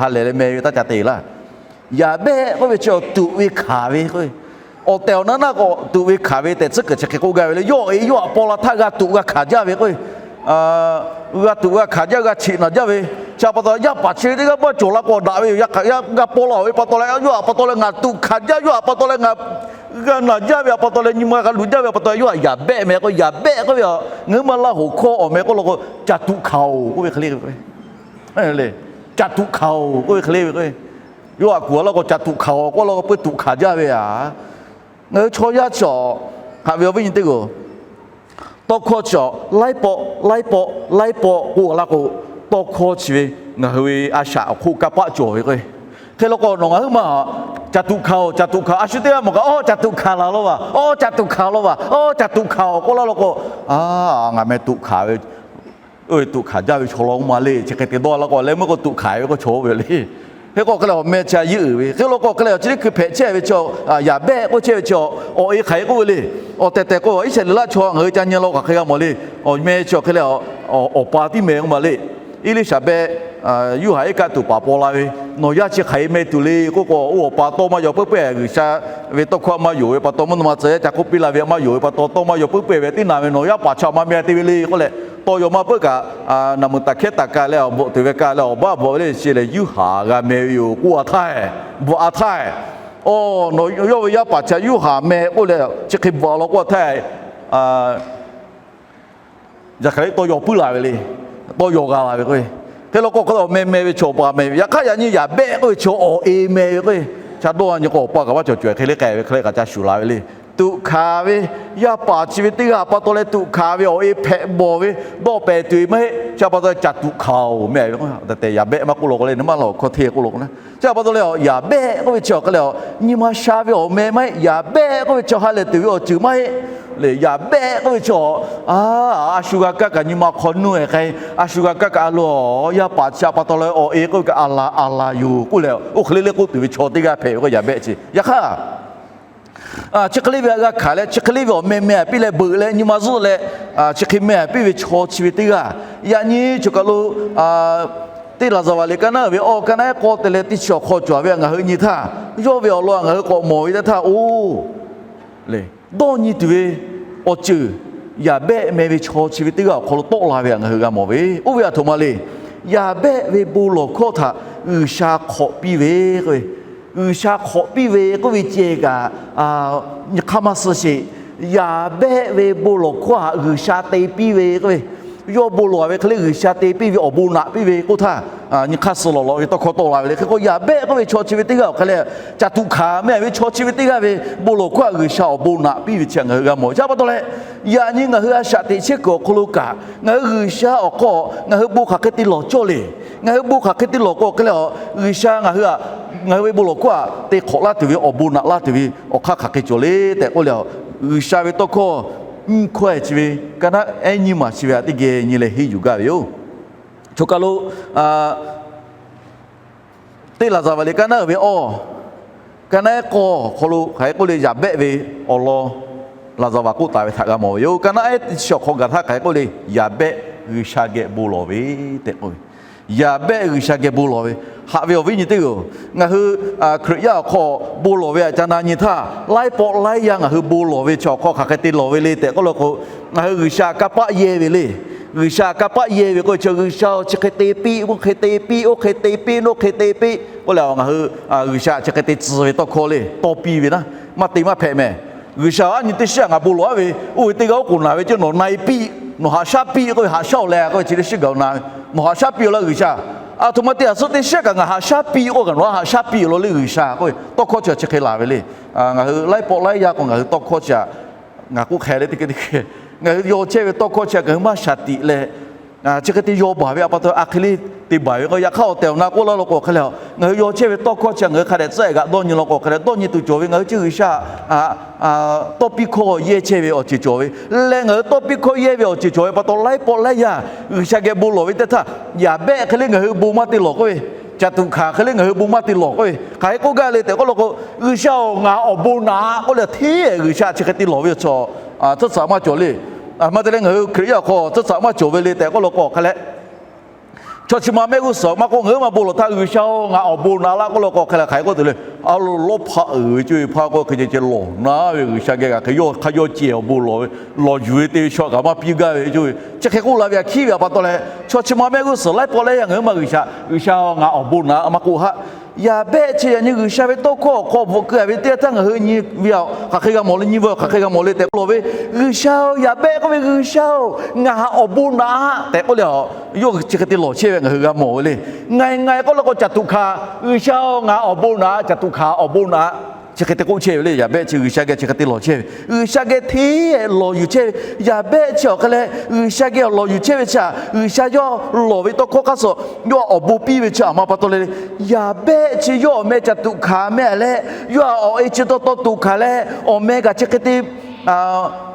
lehˬ leh meh ve taˇ ca te laˇ. Yaˍbehˆ k'oˆ ve chi awˬ tuꞈ ve hkanˍ ve k'o, awˬ tehˬ awˬ na naˆ k'o tuꞈ ve hkanˍ ve tehꞈ tcuhˉ kuiˬ chi hk'e k'oˆ gaˇ ve le. Yawˇ awˬ e yawˇ htaꞈ paw la htaˇ g'a tuꞈ g'a hkanˍ jaˇ ve k'o, g'a tuꞈ g'a hkanˍ jaˇ, g'a cheꞈ naˬ jaˇ ve. Chi pa taw yaˇ paˍ chi teˇ g'aˇ maˇ cawˬ la k'o daꞈ ve yoˬ. Yaꞈ hk'aˇ g'a paw la ve pa taw leh, yawˇ htaꞈ pa taw leh ngaˬ tuꞈ hkanˍ jaˇ, yawˇ htaꞈ pa taw leh ngaˬ g'a naˬ jaˇ ve htaꞈ pa taw leh nyi ma g'a luˬ jaˇ ve pa taw, yawˇ htaꞈ Yaˍbehˆ meh k'o, Yaˍbehˆ k'oˆ ve ngaˬ hui maˇ laˇ hoꞈ hkawˇ awˬ meh k'oˆ law k'o, caˬ tuꞈ hkanˍ-oˬ k'oˆ ve hk'e le. Caˬ tuꞈ hkanˍ-oˬ k'oˆ ve hk'e le ve k'o, yawˇ htaꞈ kuˬ a laˇ k'o caˬ tuꞈ hkanˍ-oˬ k'oˆ law k'o peuˬ tuꞈ hkanˍ jaˇ ve a. Ngaˬ hui chaw yaˇ chi awˬ haꞈ ve awˬ viˉ nyi teˇ g'aˇ, tawˇ hkawˇ chi awˬ laiˉ pawˆ laiˉ pawˆ laiˉ pawˆ k'oˆ a laˇ k'o, tawˇ hkawˇ chi ve ngaˬ hui ve a shaꞈ awˬ hk'oˆ kanˇ paˆ cawˬ ve k'o, hk'e law k'o nawˬ ngaˬ hui maˇ caˬ tuꞈ hkanˍ-oˬ, caˬ tuꞈ hkanˍ, a shu teˇ g'aˇ mawˬ kaꞈ, awˉ caˬ tuꞈ hkanˍ la law va, awˉ caˬ tuꞈ hkanˍ la va, awˉ caˬ tuꞈ hkanˍ-oˬ k'oˆ laˇ law k'o, a, ngaˬ meh tuꞈ hkanˍ ve, oˇ ve tuꞈ hkanˍ jaˇ ve chaw law maˇ le, chi hk'e te dawˇ laˇ k'o leh meuˇ k'o tuꞈ hkanˍ ve k'o chaw oˇ ve le. Hk'e k'o hk'e leh awˬ meh chi a yeˇ uiˍ ve, hk'e law k'o hk'e leh awˬ chi teˇ hkui hpehꞈ chehˇ ve chi, Yaˍbehˆ k'oˆ chehˇ ve chi, awˬ e hk'aˬ hk'e k'oˆ ve le. Awˬ tehˬ tehˬ k'o Iˉsaˍreˍlaˆ chaw ngaˬ hui ca nyi law k'o hk'aˬ hk'e g'a mawˬ le. Awˬ meh chi awˬ hk'e leh, awˬ pa tiˉ meh k'oˆ ma le. Eˇliˇsaˍbehˆ, Yoˇhanˬ iˉ kaˆ tuˬ paˍ paw la ve, nawˬ yaˇ chi hk'aˬ hk'e meh tuˬ le k'oˆ k'o, oˇ awˬ pa tawˇ maˇ yaw peuˉ peuˉ, G'uiˬsha ve tawˇ hkawˇ maˇ yonˍ ve pa taw, mvuhˇ naw ma tcuh yaˇ ca k'oˆ piˇ la ve maˇ yonˍ ve pa taw, tawˇ maˇ yaw peuˉ peuˉ ve teˇ naˍ ve nawˬ yaˇ paˍ chi htaꞈ maˇ meh te ve le k'oˆ leh, tawˇ yaw maˇ peuˉ kaꞈ, naˬ muiˬ taˍ hkehˉ taˍ ka leh awˬ bvuhꞈ tuˬ ve ka leh awˬ baˆ bvuhꞈ ve le, chi lehˬ Yoˇhanˬ g'a meh ve yoˬ k'oˆ a htaˇ, bvuhꞈ a htaˇ, awˬ, nawˬ yawˇ ve yaˇ paˍ chi Yoˇhanˬ meh k'oˆ leh chi hk'e bvuhꞈ a law k'oˆ a htaˇ, yaꞈ hk'aˇ leh tawˇ yaw puiˉ la ve le. Tawˇ yaw g'a la ve k'o, hk'e law k'o hk'e awˬ meh meh ve chaw awˬ pa meh ve, yaꞈ hk'aˇ yaꞈ nyi Yaˍbehˆ k'oˆ ve chaw awˬ e meh ve k'o, cha dawˇ nyi k'o awˬ pa kaꞈ maˇ cawˬ cawˬ hk'e le k'ai ve hk'e le kaꞈ ca shuˍ la ve le. Tuꞈ hkanˍ ve, yaˇ paˍ chi ve teˇ g'aˇ pa taw leh tuꞈ hkanˍ ve awˬ e hpehꞈ bawˬ ve, dawˆ pehˍ tuˬ ve maˇ heˆ. Chi pa taw caˬ tuꞈ hkanˍ-oˬ meh ve k'o, tehꞈ Yaˍbehˆ maˇ k'oˆ law k'o le, nawˬ maˇ laˬ hkawˇ hteˇ k'oˆ law k'o na. Chi pa taw leh Yaˍbehˆ k'oˆ ve chi awˬ hk'e leh, nyi ma sha ve awˬ meh maˇ heˆ. Yaˍbehˆ k'oˆ ve chi ha lehˬ tuˬ ve awˬ ceuˬ maˇ heˆ. Leh Yaˍbehˆ k'oˆ ve chi, a shu g'a kaˇ kaꞈ nyi ma hk'aw nuˇ-e k'ai, a shu g'a kaˇ kaꞈ a lo, yaˇ paˍ chi pa taw leh awˬ e k'oˆ ve kaꞈ a la a la yoˬ k'oˆ leh, oˇ hk'e le le k'oˆ tuˬ ve chaw teˇ g'aˇ hpehꞈ ve k'o Yaˍbehˆ chi. Yaꞈ hk'aˇ, chi hk'e le ve htaꞈ g'a hkanˍ leh, chi hk'e le ve awˬ meh meh a piˇ leh beuꞈ leh nyi ma zuhˆ leh, chi hk'e meh a piˇ ve chaw chi ve teˇ g'aˇ, yaꞈ nyi choˬ kaˬ lo teˇ laˍzaˍvaˍ liꞈ ka naˉ ve awˇ ka naˉ ehˉ k'awˇ te leh teˇ chi awˬ hk'aw cawˬ ve htaꞈ ngaˬ hui nyi htaˇ, yawˇ ve awˬ lawn htaꞈ ngaˬ hui k'awꞈ mawˬ ve teˇ htaˇ, oˇ, dawˇ nyi tuˬ ve awˬ ceuˬ Yaˍbehˆ meh ve chaw chi ve teˇ g'aˇ awˬ hk'aw lo tawˆ la ve htaꞈ ngaˬ hui g'a mawˬ ve, oˇ ve aˬ htoꞈ ma le. Yaˍbehˆ ve bon lawˬ hkawˇ htaꞈ G'uiˬsha hk'awꞈ piˇ ve k'o, G'uiˬsha hk'awꞈ piˇ ve k'oˆ ve ceh kaꞈ, nyi hk'aˇ maˇ suh sheˍ. Yaˍbehˆ ve bon lawˬ hkawˇ htaꞈ G'uiˬsha te piˇ ve k'oˆ ve, Yawˇ bon lawˬ ve hk'e le G'uiˬsha te piˇ ve awˬ bon naꞈ piˇ ve k'oˆ htaˇ, nyi hk'aˇ suh lawˬ lawꞈ ve tawˇ hkawˇ tawˆ la ve le. Hk'e k'o, Yaˍbehˆ k'oˆ ve chaw chi ve teˇ g'aˇ awˬ hk'e leh, caˬ tuꞈ hkanˍ meh ve chaw chi ve teˇ g'aˇ ve bon lawˬ hkawˇ htaꞈ G'uiˬsha awˬ bon naꞈ piˇ ve chi ngaˬ hui g'a mawˬ. Chi pa taw leh, yaꞈ nyi ngaˬ hui a shaꞈ teꞈ chehˇ kuiˬ awˬ hk'aw lo kaꞈ, ngaˬ hui G'uiˬsha awˬ hk'aw ngaˬ hui bon hk'aˬ hk'e te lawˬ cawˇ le. Ngaˬ hui bon hk'aˬ hk'e te lawˬ k'o hk'e leh, G'uiˬsha ngaˬ hui a, ngaˬ hui ve bon lawˬ hkawˇ htaꞈ te hk'awꞈ laˇ tuˬ ve awˬ bon naꞈ laˇ tuˬ ve awˬ hk'aˇ hk'aˬ hk'e cawˬ le tehꞈ k'oˆ leh, G'uiˬsha ve tawˇ hkawˇ nyiˇ hkawˇ chi ve, ka naˉ ehˉ nyiˇ maˬ chi ve a teˇ geh nyi leh henˇ yuˬ gaˇ ve yoˬ. Choˬ kaˬ lo teˇ Laˍzaˍvaˍ liꞈ ka naˉ uiˍ ve awˇ, ka naˉ ehˉ k'awˇ awˬ hk'aw lo hk'aˬ hk'e k'oˆ le, Yaˍbehˆ ve awˬ lawn Laˍzaˍvaˍ k'oˆ taˍ ve htaꞈ g'a mawˬ ve yoˬ. Ka naˉ ehˉ chi awˬ hk'aw gaˬ htaˇ hk'aˬ hk'e k'oˆ le, Yaˍbehˆ G'uiˬsha geh bon lawˬ ve tehꞈ k'oˆ ve. Yaˍbehˆ G'uiˬsha geh bon lawˬ ve, haꞈ ve awˬ viˉ nyi teˇ g'aˇ-oˬ, ngaˬ hui Hkriꞈ yaˇ awˬ hk'aw bon lawˬ ve htaꞈ ca na nyi htaˇ, laiˉ pawˆ laiˉ yaˇ ngaˬ hui bon lawˬ ve chi awˬ hk'aw hk'aˬ hk'e te lawˬ ve le tehꞈ k'oˆ law k'o, ngaˬ hui G'uiˬsha kanˇ paˆ yehˇ ve le. G'uiˬsha kanˇ paˆ yehˇ ve k'oˆ ve chi, G'uiˬsha-oˬ, chi hk'e te piˇ, oˇ hk'e te piˇ, oˇ hk'e te piˇ, oˇ hk'e te piˇ k'oˆ leh, ngaˬ hui G'uiˬsha chi hk'e te tcuh ve tawˇ hkawˇ le, tawˇ piˇ ve naˉ, maˇ te maˇ hpehꞈ mehˍ. G'uiˬsha-oˬ, aˉ nyi teˇ shiˉ aꞈ ngaˬ bon lawˬ aˉ ve, oˇ ve teˇ g'aˇ oˉ k'oˍ naˍ ve ceh nawˬ na-e piˇ, nawˬ haꞈ shaˉ piˇ k'oˆ ve, haꞈ shaˉ-oˬ leh k'oˆ ve chi teˇ shiˉ gaˬ-oˬ na ve, nawˬ haꞈ shaˉ piˇ-oˬ laˇ G'uiˬsha. Aˬ htoꞈ ma te aˬ suhˉ teˇ shiˉ kaꞈ ngaˬ haꞈ shaˉ piˇ k'oˆ kaꞈ nawˬ haꞈ shaˉ piˇ-oˬ law le G'uiˬsha k'oˆ ve tawˇ hkawˇ chi chi hk'e laˬ ve le. Ngaˬ hui laiˉ pawˆ laiˉ yaˇ k'o ngaˬ hui tawˇ hkawˇ chi aꞈ ngaˬ k'oˆ hk'e le teˇ hk'e teˇ hk'e, ngaˬ hui yaw chehˇ ve tawˇ hkawˇ chi ngaˬ hui maˇ shaˍ tiꞈ leh, chi hk'e te yaw baˬ ve a pa taw a hk'e le te baˬ ve k'o, yaꞈ hk'aˇ awˬ tehˬ awˬ na k'oˆ laˇ law k'o hk'e leh, ngaˬ hui yaw chehˇ ve tawˇ hkawˇ chi ngaˬ hui hk'a dehꞈ tcuhˉ-e g'aꞈ dawˇ nyi law k'o hk'e leh, dawˇ nyi tuˬ cawˬ ve ngaˬ hui chi G'uiˬsha tawˇ piˇ hkawˇ yehˇ chehˇ ve awˬ ceuˬ cawˬ ve leh, ngaˬ hui tawˇ piˇ hkawˇ yehˇ ve awˬ ceuˬ cawˬ ve pa taw, laiˉ pawˆ laiˉ yaˇ G'uiˬsha geh bon lawˬ ve teˇ htaˇ, Yaˍbehˆ hk'e le ngaˬ hui bon maˇ te lawˬ k'oˆ ve, caˬ tuꞈ hkanˍ hk'e le ngaˬ hui bon maˇ te lawˬ k'oˆ ve, hk'aˬ hk'e k'oˆ gaˇ le tehꞈ k'oˆ law k'o, G'uiˬsha-oˬ, ngaˬ awˬ bon naꞈ k'oˆ leh hteˇ G'uiˬsha chi hk'e te lawˬ ve chaw, chi tcuhˉ maˇ cawˬ le. Maˇ te leh ngaˬ hui Hkriꞈ yaˇ awˬ hk'aw tcuhˉ tcuhˉ maˇ cawˬ ve le tehꞈ k'oˆ law k'o hk'e leh, chaw chi ma mehˆ g'uˇ suhˍ maˇ k'oˆ, ngaˬ hui maˇ bon lawˬ htaˇ G'uiˬsha-oˬ, ngaˬ awˬ bon naꞈ laˇ k'oˆ law k'o hk'e leh, hk'aˬ hk'e k'oˆ tuˬ le. A lo lawˇ hpaˆ uiˍ ve coˇ ve hpaˇ k'oˆ hk'e ceh ceh lawˬ naˉ ve, G'uiˬsha geh kaꞈ hk'e yawˇ hk'a yawˇ ceh awˬ bon lawˬ ve, lawˬ yuˬ ve te ve chaw kaꞈ maˇ piˇ gaˇ ve coˇ ve, chi hk'e k'oˆ la ve aꞈ hkiˉ ve a pa taw leh, chaw chi ma mehˆ g'uˇ suhˍ laiˉ pawˆ laiˉ yaˇ ngaˬ hui maˇ G'uiˬsha, G'uiˬsha-oˬ, ngaˬ awˬ bon naꞈ maˇ k'oˆ haˆ. Yaˍbehˆ chi yaꞈ nyi G'uiˬsha ve tawˇ hkawˇ awˬ hk'aw bvuhꞈ keu-a ve teˇ g'aˇ htaˇ ngaˬ hui nyi ve aꞈ hk'aˬ hk'e g'a mawˬ le, nyi ve aꞈ hk'aˬ hk'e g'a mawˬ le tehꞈ k'oˆ law ve, G'uiˬsha-oˬ, Yaˍbehˆ k'oˆ ve, G'uiˬsha-oˬ, ngaˬ htaꞈ awˬ bon naꞈ tehꞈ k'oˆ leh, yawˇ chi hk'e te lawˬ chehˇ ve ngaˬ hui g'a mawˬ ve le. Ngaˬ ngaˬ k'oˆ law k'o, caˬ tuꞈ hkanˍ, G'uiˬsha-oˬ, ngaˬ awˬ bon naꞈ, caˬ tuꞈ hkanˍ awˬ bon naꞈ, chi hk'e te k'oˆ chehˇ ve le. Yaˍbehˆ chi G'uiˬsha geh chi hk'e te lawˬ chehˇ ve, G'uiˬsha geh hteˇ lawˬ yuˬ chehˇ ve. Yaˍbehˆ chi awˬ hk'e leh G'uiˬsha geh awˬ lawˬ yuˬ chehˇ ve chi htaꞈ G'uiˬsha yawˇ lawˬ ve tawˇ hkawˇ hk'aˇ suh yawˇ awˬ bon piˇ ve chi aꞈ ma pa taw le. Yaˍbehˆ chi yawˇ awˬ meh caˬ tuꞈ hkanˍ meh leh, yawˇ htaꞈ awˬ e chi taw taw tuꞈ hkanˍ leh, awˬ meh kaꞈ chi hk'e te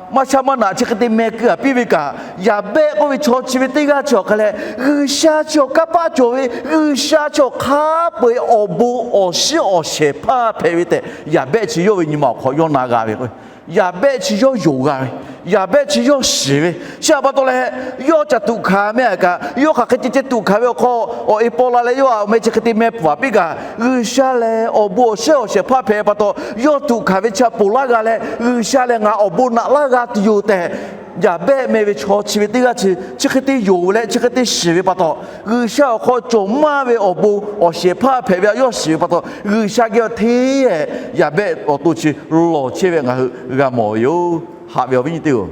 maˇ shaˉ maˇ naꞈ chi hk'e te meh keu-a piˇ ve kaꞈ, Yaˍbehˆ k'oˆ ve chaw chi ve teˇ g'aˇ chi awˬ hk'e leh, G'uiˬsha chi awˬ kanˇ paˆ cawˬ ve, G'uiˬsha chi awˬ hk'a peu-eˬ awˬ bon awˬ shiˉ awˬ shehˍ hpaˇ hpehꞈ ve tehꞈ, Yaˍbehˆ chi yawˇ ve nyi ma awˬ hk'aw yawˇ na g'a ve k'o, Yaˍbehˆ chi yawˇ yonˍ g'a ve, Yaˍbehˆ chi yawˇ shiˍ ve, chi aꞈ pa taw leh, yawˇ caˬ tuꞈ hkanˍ meh kaꞈ, yawˇ hk'aˬ hk'e ceh ceh tuꞈ hkanˍ ve awˬ hk'aw awˬ e paw la leh yawˇ htaꞈ awˬ meh chi hk'e te meh pfuhˍ-a piˇ kaꞈ, G'uiˬsha lehˬ awˬ bon awˬ shiˉ awˬ shehˍ hpaˇ hpehꞈ pa taw, yawˇ tuꞈ hkanˍ ve chi htaꞈ ponˬ laˇ g'a leh, G'uiˬsha lehˬ ngaˬ awˬ bon naꞈ laˇ g'a tuˬ yoˬ tehꞈ, Yaˍbehˆ meh ve chaw chi ve teˇ g'aˇ chi chi hk'e te yonˍ leh chi hk'e te shiˍ ve pa taw, G'uiˬsha awˬ hk'aw cawˬ maˇ ve awˬ bon awˬ shehˍ hpaˇ hpehꞈ ve htaꞈ yawˇ shiˍ ve pa taw, G'uiˬsha geh hteˇ Yaˍbehˆ awˬ to chi lawˬ chehˇ ve ngaˬ hui g'a mawˬ ve yoˬ. Haꞈ ve awˬ viˉ nyi teˇ-oˬ,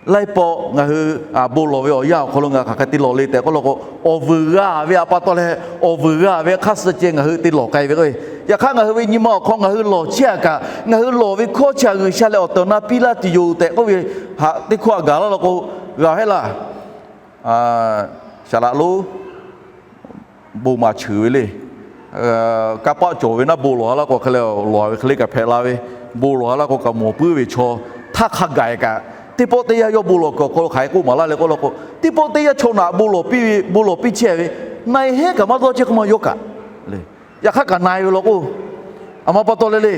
laiˉ pawˆ ngaˬ hui bon lawˬ ve awˬ yanˇ awˬ hk'aw lo ngaˬ hk'aˬ hk'e te lawˬ le tehꞈ k'oˆ law k'o, awˬ vuiˬ g'a ve aꞈ pa taw leh, awˬ vuiˬ g'a ve hk'aˇ suh ceh ngaˬ hui te lawˬ k'ai ve k'o, yaꞈ hk'aˇ ngaˬ hui ve nyi ma awˬ hk'aw ngaˬ hui lawˬ chehˇ-a kaꞈ, ngaˬ hui lawˬ ve hkawˇ chi htaꞈ G'uiˬsha lehˬ awˬ tehˬ awˬ na piˇ laˇ tuˬ yoˬ tehꞈ k'oˆ ve haꞈ teˇ hkawˇ htaꞈ gaˬ laˇ law k'o, g'a hehˉ laˇ. Saˍ laꞈ lonˉ bon maˍ cheuˬ ve le. Kanˇ paˆ cawˬ ve naˉ bon lawˬ-a laˇ k'o hk'e leh, lawˬ-a ve hk'e le kaꞈ hpehꞈ la ve, bon lawˬ-a laˇ k'o kaꞈ mawˬ puiˉ ve chaw htaˇ hk'a gaˬ-e kaꞈ, teˇ pawˆ teˇ yanˇ yawˇ bon lawˬ kuiˬ awˬ hk'aw lo hk'aˬ hk'e k'oˆ maˍ laˇ leh k'oˆ law k'o, teˇ pawˆ teˇ yanˇ chaw naꞈ bon lawˬ piˇ ve, bon lawˬ piˇ chehˇ ve, na-e hehˉ kaꞈ maˇ dawˇ chehˇ k'oˆ maˇ yawˇ kaꞈ le. Yaꞈ hk'aˇ kaꞈ na-e ve law k'o, aˬ ma pa taw leh le,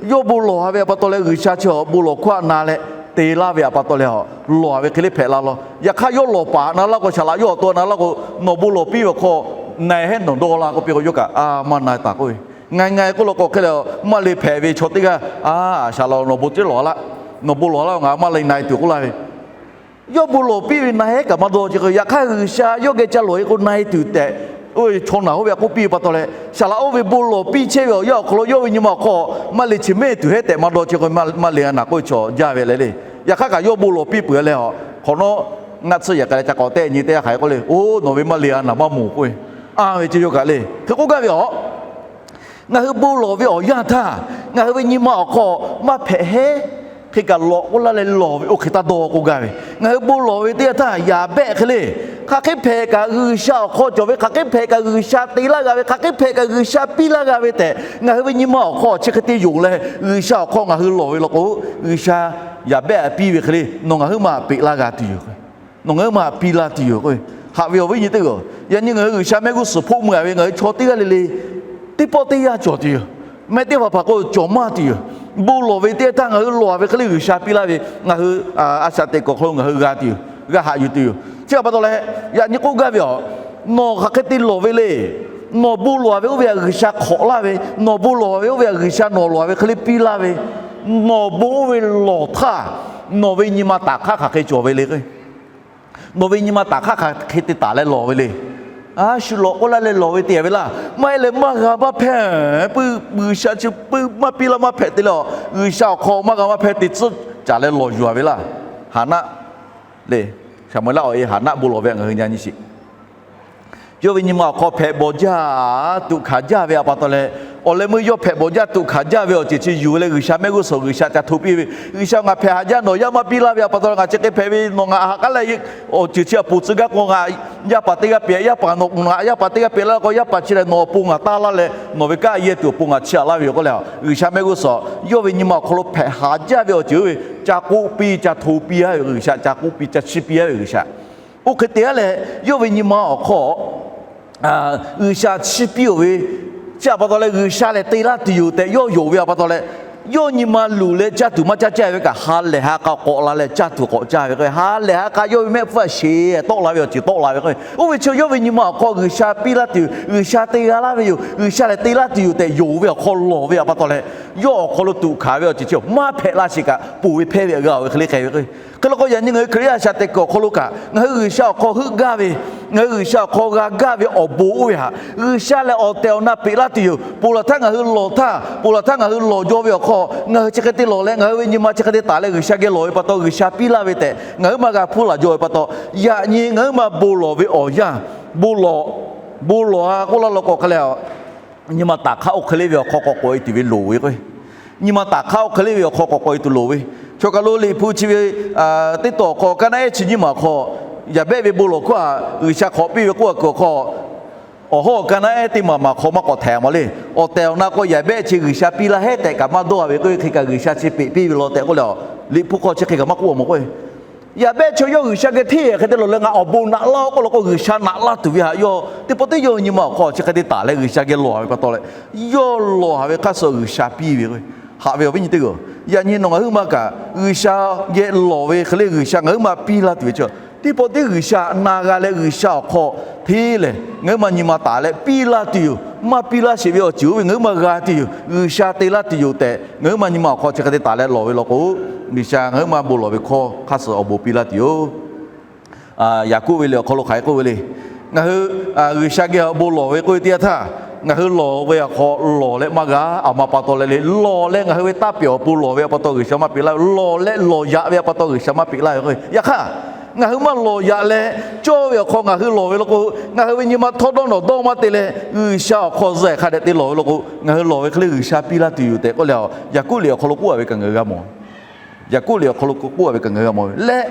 yawˇ bon lawˬ-a ve aꞈ pa taw leh G'uiˬsha chi awˬ bon lawˬ hkawˇ htaꞈ na leh te laˇ ve aꞈ pa taw leh, lawˬ-a ve hk'e le hpehꞈ la law. Yaꞈ hk'aˇ yawˇ lawˬ paˍ na laˇ k'o, saˍ laꞈ yawˇ awˬ to na laˇ k'o, nawˬ bon lawˬ piˇ ve awˬ hk'aw na-e hehˉ nawˬ dawˇ la k'oˆ piˇ k'o, yawˇ kaꞈ a maˇ na-e taˍ k'oˆ ve, na-e na-e k'oˆ law k'o hk'e leh, maˇ le hpehꞈ ve chaw teˇ g'aˇ a, saˍ laꞈ nawˬ bon teˇ lawˬ laˇ, nawˬ bon lawˬ laˇ ngaˬ maˇ le na-e tuˬ k'oˆ laˇ ve, yawˇ bon lawˬ piˇ ve na-e hehˉ kaꞈ maˇ dawˇ chehˇ k'o, yaꞈ hk'aˇ G'uiˬsha yawˇ geh ca lawˬ-e k'o na-e tuˬ tehꞈ, oˇ ve chaw naˬ hoˉ ve aꞈ k'oˆ piˇ ve pa taw leh, saˍ laꞈ oˇ ve bon lawˬ piˇ chehˇ ve awˬ yanˇ awˬ hk'aw lo yawˇ ve nyi ma awˬ hk'aw maˇ le chi mehˆ tuˬ hehˉ tehꞈ maˇ dawˇ chehˇ k'o, maˇ le g'a naˬ k'oˆ ve chaw jaˇ ve le le. Yaꞈ hk'aˇ kaꞈ yawˇ bon lawˬ piˇ peuˬ leh, hk'awꞈ nawˉ Ngaˇ tsuhˇ yehˬ k'ai leh ca k'awꞈ tehˆ nyi teˇ g'aˇ hk'aˬ hk'e k'oˆ le, Oˇ, nawˬ ve maˇ le a, nawˬ maˇ moˍ k'oˆ ve, anˇ ve ceh yawˇ kaꞈ le. Hk'e k'oˆ gaˇ ve aˬ, ngaˬ hui bon lawˬ ve awˬ yanˇ htaˇ ngaˬ hui ve nyi ma awˬ hk'aw maˇ hpehꞈ heˉ. Hk'e kaꞈ lawꞈ k'oˆ laˇ leh lawˬ ve oˇ hk'e taˇ dawˇ k'oˆ gaˇ ve, ngaˬ hui bon lawˬ ve teˇ yanˇ htaˇ yaˍ behˆ hk'e le, hk'aˬ hk'e hpehꞈ kaꞈ G'uiˬsha awˬ hk'aw cawˬ ve, hk'aˬ hk'e hpehꞈ kaꞈ G'uiˬsha te laˇ g'a ve, hk'aˬ hk'e hpehꞈ kaꞈ G'uiˬsha piˇ laˇ g'a ve tehꞈ ngaˬ hui ve nyi ma awˬ hk'aw chi hk'e te yonˍ leh G'uiˬsha awˬ hk'aw ngaˬ hui lawˬ ve law k'o, G'uiˬsha yaˍ behˆ piˇ ve hk'e le, nawˬ ngaˬ huiˉ ma peꞈ laˇ g'a tuˬ yoˬ. Nawˬ ngaˬ huiˉ ma piˇ laˇ tuˬ yoˬ k'o, haꞈ ve awˬ viˉ nyi teˇ g'aˇ, yaꞈ nyi ngaˬ hui G'uiˬsha mehˆ g'uˇ suhˍ hpoˆ mui a ve ngaˬ hui chaw teˇ g'aˇ le le teˇ pawˆ teˇ yanˇ cawˬ tuˬ yoˬ. Mehˆ teˇ hpaˍ hpaˍ k'o cawˬ maˇ tuˬ yoˬ. Bon lawˬ ve teˇ yanˇ htaˇ ngaˬ hui lawˬ a ve hk'e le G'uiˬsha piˇ laˇ ve, ngaˬ hui a shaꞈ teꞈ kuiˬ awˬ hk'aw lo ngaˬ hui g'a tuˬ yoˬ, g'a haꞈ yuˬ tuˬ yoˬ. Chi hk'e pa taw leh, yaꞈ nyi k'oˆ gaˇ ve aˬ, nawˬ hk'aˬ hk'e te lawˬ ve le. Nawˬ bon lawˬ a ve oˇ ve htaꞈ G'uiˬsha hk'awꞈ laˇ ve, nawˬ bon lawˬ a ve oˇ ve htaꞈ G'uiˬsha nawˬ lawˬ a ve hk'e le piˇ laˇ ve, nawˬ bon oˇ ve lawˬ htaˇ nawˬ ve nyi ma taˍ hk'aˇ hk'aˬ hk'e cawˬ ve le k'o, nawˬ ve nyi ma taˍ hk'aˇ hk'aˬ hk'e te taˍ leh lawˬ ve le. A shu lawꞈ k'oˆ laˇ leh lawˬ ve te ve laˇ. Maˇ heˆ leh maˇ g'a maˇ hpehꞈ, puiˉ G'uiˬsha chi puiˉ maˇ piˇ laˇ maˇ hpehꞈ te le aˬ, G'uiˬsha awˬ hk'aw maˇ g'a maˇ hpehꞈ te tcuhˉ caˍ leh lawˬ yuˬ a ve laˇ. Haˍnaˆ le, Saˍmo-eˍlaˆ awˬ e Haˍnaˆ bon lawˬ ve ngaˬ hui nyi nyi sheˍ. Yawˇ ve nyi ma awˬ hk'aw hpehꞈ bawˬ jaˇ, tuꞈ hkanˍ jaˇ ve a pa taw leh, awˬ leh meuˇ yawˇ hpehꞈ bawˬ jaˇ tuꞈ hkanˍ jaˇ ve awˬ ceuˬ chi yuˬ leh G'uiˬsha mehˆ g'uˇ suhˍ G'uiˬsha ca hto piˇ ve, G'uiˬsha ngaˬ hpehꞈ haꞈ jaˇ, nawˬ yaˇ maˇ piˇ laˇ ve a pa taw leh ngaˬ chi hk'e hpehꞈ ve, nawˬ ngaˬ haꞈ k'aˉ leh awˬ ceuˬ chi aꞈ poˬ tcuh gaˇ k'o ngaˬ yaˇ paˍ teˇ g'aˇ pehꞈ, yaˇ paˍ nawˬ ngaˬ yaˇ paˍ teˇ g'aˇ pehꞈ laˇ k'o, yaˇ paˍ chi lehˬ nawˬ awˬ pon ngaˬ taˇ laˇ leh nawˬ ve kanˉ yehˇ tuˬ awˬ pon ngaˬ chiˇ aꞈ laˇ ve yoˬ k'oˆ leh, G'uiˬsha mehˆ g'uˇ suhˍ yawˇ ve nyi ma awˬ hk'aw lo hpehꞈ haꞈ jaˇ ve awˬ ceuˬ oˇ ve ca k'oˆ piˇ ca hto piˇ a ve G'uiˬsha, ca k'oˆ piˇ ca chiˇ piˇ a ve G'uiˬsha. Oˇ hk'e te a leh, yawˇ ve nyi ma awˬ hk'aw G'uiˬsha chiˇ piˇ oˬ ve, chi a pa taw leh G'uiˬsha lehˬ te laˇ tuˬ yoˬ tehꞈ yawˇ yonˍ ve a pa taw leh, yawˇ nyi ma luˬ leh caˇ tuˬ maˇ caˇ caˇ ve kaꞈ ha lehˬ ha k'a k'awꞈ la leh caˇ tuˬ k'awꞈ caˇ ve k'o, ha lehˬ ha k'a yawˇ ve mehˆ hpfuhˇ a sheˍ tawˆ la ve awˬ ceuˬ tawˆ la ve k'o, oˇ ve chi yawˇ ve nyi ma awˬ hk'aw G'uiˬsha piˇ laˇ tuˬ yoˬ, G'uiˬsha te g'a laˇ ve yoˬ, G'uiˬsha lehˬ te laˇ tuˬ yoˬ tehꞈ yonˍ ve awˬ hk'aw lawˬ ve a pa taw leh, yawˇ awˬ hk'aw lo tuꞈ hkanˍ ve awˬ ceuˬ chi maˇ hpehꞈ la sheˍ kaꞈ, poˬ ve hpehˇ ve g'a oˬ ve hk'e le k'ai ve k'o, hk'e la k'o yaꞈ nyi ngaˬ hui Hkriꞈ yaˇ a shaꞈ teꞈ kuiˬ awˬ hk'aw lo kaꞈ ngaˬ hui G'uiˬsha awˬ hk'aw heuˆ gaˇ ve, ngaˬ hui G'uiˬsha awˬ hk'aw g'a gaˇ ve awˬ bon oˇ ve htaꞈ G'uiˬsha lehˬ awˬ tehˬ awˬ na peꞈ laˇ tuˬ yoˬ. Ponˬ laˬ htaˇ ngaˬ hui lawˬ htaˇ, ponˬ laˬ htaˇ ngaˬ hui lawˬ jaw ve awˬ hk'aw ngaˬ hui chi hk'e te lawˬ leh ngaˬ hui ve nyi ma chi hk'e te taˍ leh G'uiˬsha geh lawˬ ve pa taw G'uiˬsha piˇ laˇ ve tehꞈ ngaˬ huiˉ ma g'a hpuˇ laˬ jaw ve pa taw, yaꞈ nyi ngaˬ huiˉ ma bon lawˬ ve awˬ yanˇ, bon lawˬ, bon lawˬ a k'oˆ laˇ law k'o hk'e leh, nyi ma taˍ hk'aˇ oˇ hk'e le ve awˬ hk'aw k'awꞈ k'awꞈ e tuˬ ve loˍ ve k'o, nyi ma taˍ hk'aˇ oˇ hk'e le ve awˬ hk'aw k'awꞈ k'awꞈ e tuˬ loˍ ve, chaw kaˬ lo Liꞈ hpu chi ve teˇ tawˬ hk'aw kaˇ naˉ ehˉ chi nyiˇ maˬ hk'aw, yaˍ behˆ ve bon lawˬ hkawˇ htaꞈ G'uiˬsha hk'awꞈ piˇ ve k'oˆ a kuiˬ awˬ hk'aw, awˬ hawˉ kaˇ naˉ ehˉ teˇ maˬ maˬ hk'aw maˇ k'awꞈ htaiˍ a mawˬ le. Awˬ tehˬ awˬ na k'o yaˍ behˆ chi G'uiˬsha piˇ laˇ heˉ tehꞈ kaꞈ maˇ dawˇ a ve k'o, hk'e kaꞈ G'uiˬsha chi peꞈ piˇ ve law tehꞈ k'oˆ leh, Liꞈ hpu hk'aw chi hk'e kaꞈ maˇ k'oˆ a mawˬ k'o, yaˍ behˆ chaw yawˇ G'uiˬsha geh hteˇ hk'e te lawˬ leh ngaˬ awˬ bon naꞈ laˇ k'oˆ law k'o, G'uiˬsha naꞈ laˇ tuˬ ve htaꞈ yawˇ teˇ pawˆ teˇ yawˇ nyi ma awˬ hk'aw chi hk'e te taˍ leh G'uiˬsha geh lawˬ ve pa taw leh, yawˇ lawˬ a ve hk'aˇ suh G'uiˬsha piˇ ve k'o, haꞈ ve awˬ viˉ nyi teˇ g'aˇ, yaꞈ nyi nawˬ ngaˬ huiˉ ma kaꞈ G'uiˬsha geh lawˬ ve hk'e le G'uiˬsha ngaˬ huiˉ ma piˇ laˇ tuˬ ve chi teˇ pawˆ teˇ G'uiˬsha na g'a leh G'uiˬsha awˬ hk'aw hteˇ lehˬ ngaˬ huiˉ ma nyi ma taˍ leh piˇ laˇ tuˬ yoˬ. Maˇ piˇ laˇ sheˍ ve awˬ ceuˬ oˇ ve ngaˬ huiˉ ma g'a tuˬ yoˬ. G'uiˬsha te laˇ tuˬ yoˬ tehꞈ ngaˬ huiˉ ma nyi ma awˬ hk'aw chi hk'e te taˍ leh lawˬ ve law k'o, G'uiˬsha ngaˬ huiˉ ma bon lawˬ ve hkawˇ hk'aˇ suh awˬ bon piˇ laˇ tuˬ yoˬ. Yaˍkoˆ ve liꞈ awˬ hk'aw lo hk'aˬ hk'e k'oˆ ve le. Ngaˬ hui G'uiˬsha geh awˬ bon lawˬ ve k'oˆ ve teˇ yanˇ htaˇ, ngaˬ hui lawˬ ve awˬ hk'aw lawˬ leh maˇ g'a, aˬ ma pa taw leh le lawˬ leh ngaˬ hui ve taˇ pehˍ awˬ pon lawˬ ve a pa taw G'uiˬsha maˇ peꞈ laˇ ve, lawˬ leh lawˬ yaꞈ ve a pa taw G'uiˬsha maˇ peꞈ laˇ ve k'o, yaꞈ hk'aˇ ngaˬ hui maˇ lawˬ yaꞈ leh cawˇ ve awˬ hk'aw ngaˬ hui lawˬ ve law k'o, ngaˬ hui ve nyi ma htawˇ dawˇ nawˬ dawˇ maˇ te leh G'uiˬsha awˬ hk'aw zuhˆ hk'a dehꞈ te lawˬ ve law k'o, ngaˬ hui lawˬ ve hk'e le G'uiˬsha piˇ laˇ tuˬ yoˬ tehꞈ k'oˆ leh, Yaˍkoˆ liꞈ awˬ hk'aw lo k'oˆ a ve kaꞈ ngaˬ hui g'a mawˬ. Yaˍkoˆ liꞈ awˬ hk'aw lo k'oˆ a ve kaꞈ ngaˬ hui g'a mawˬ ve leh,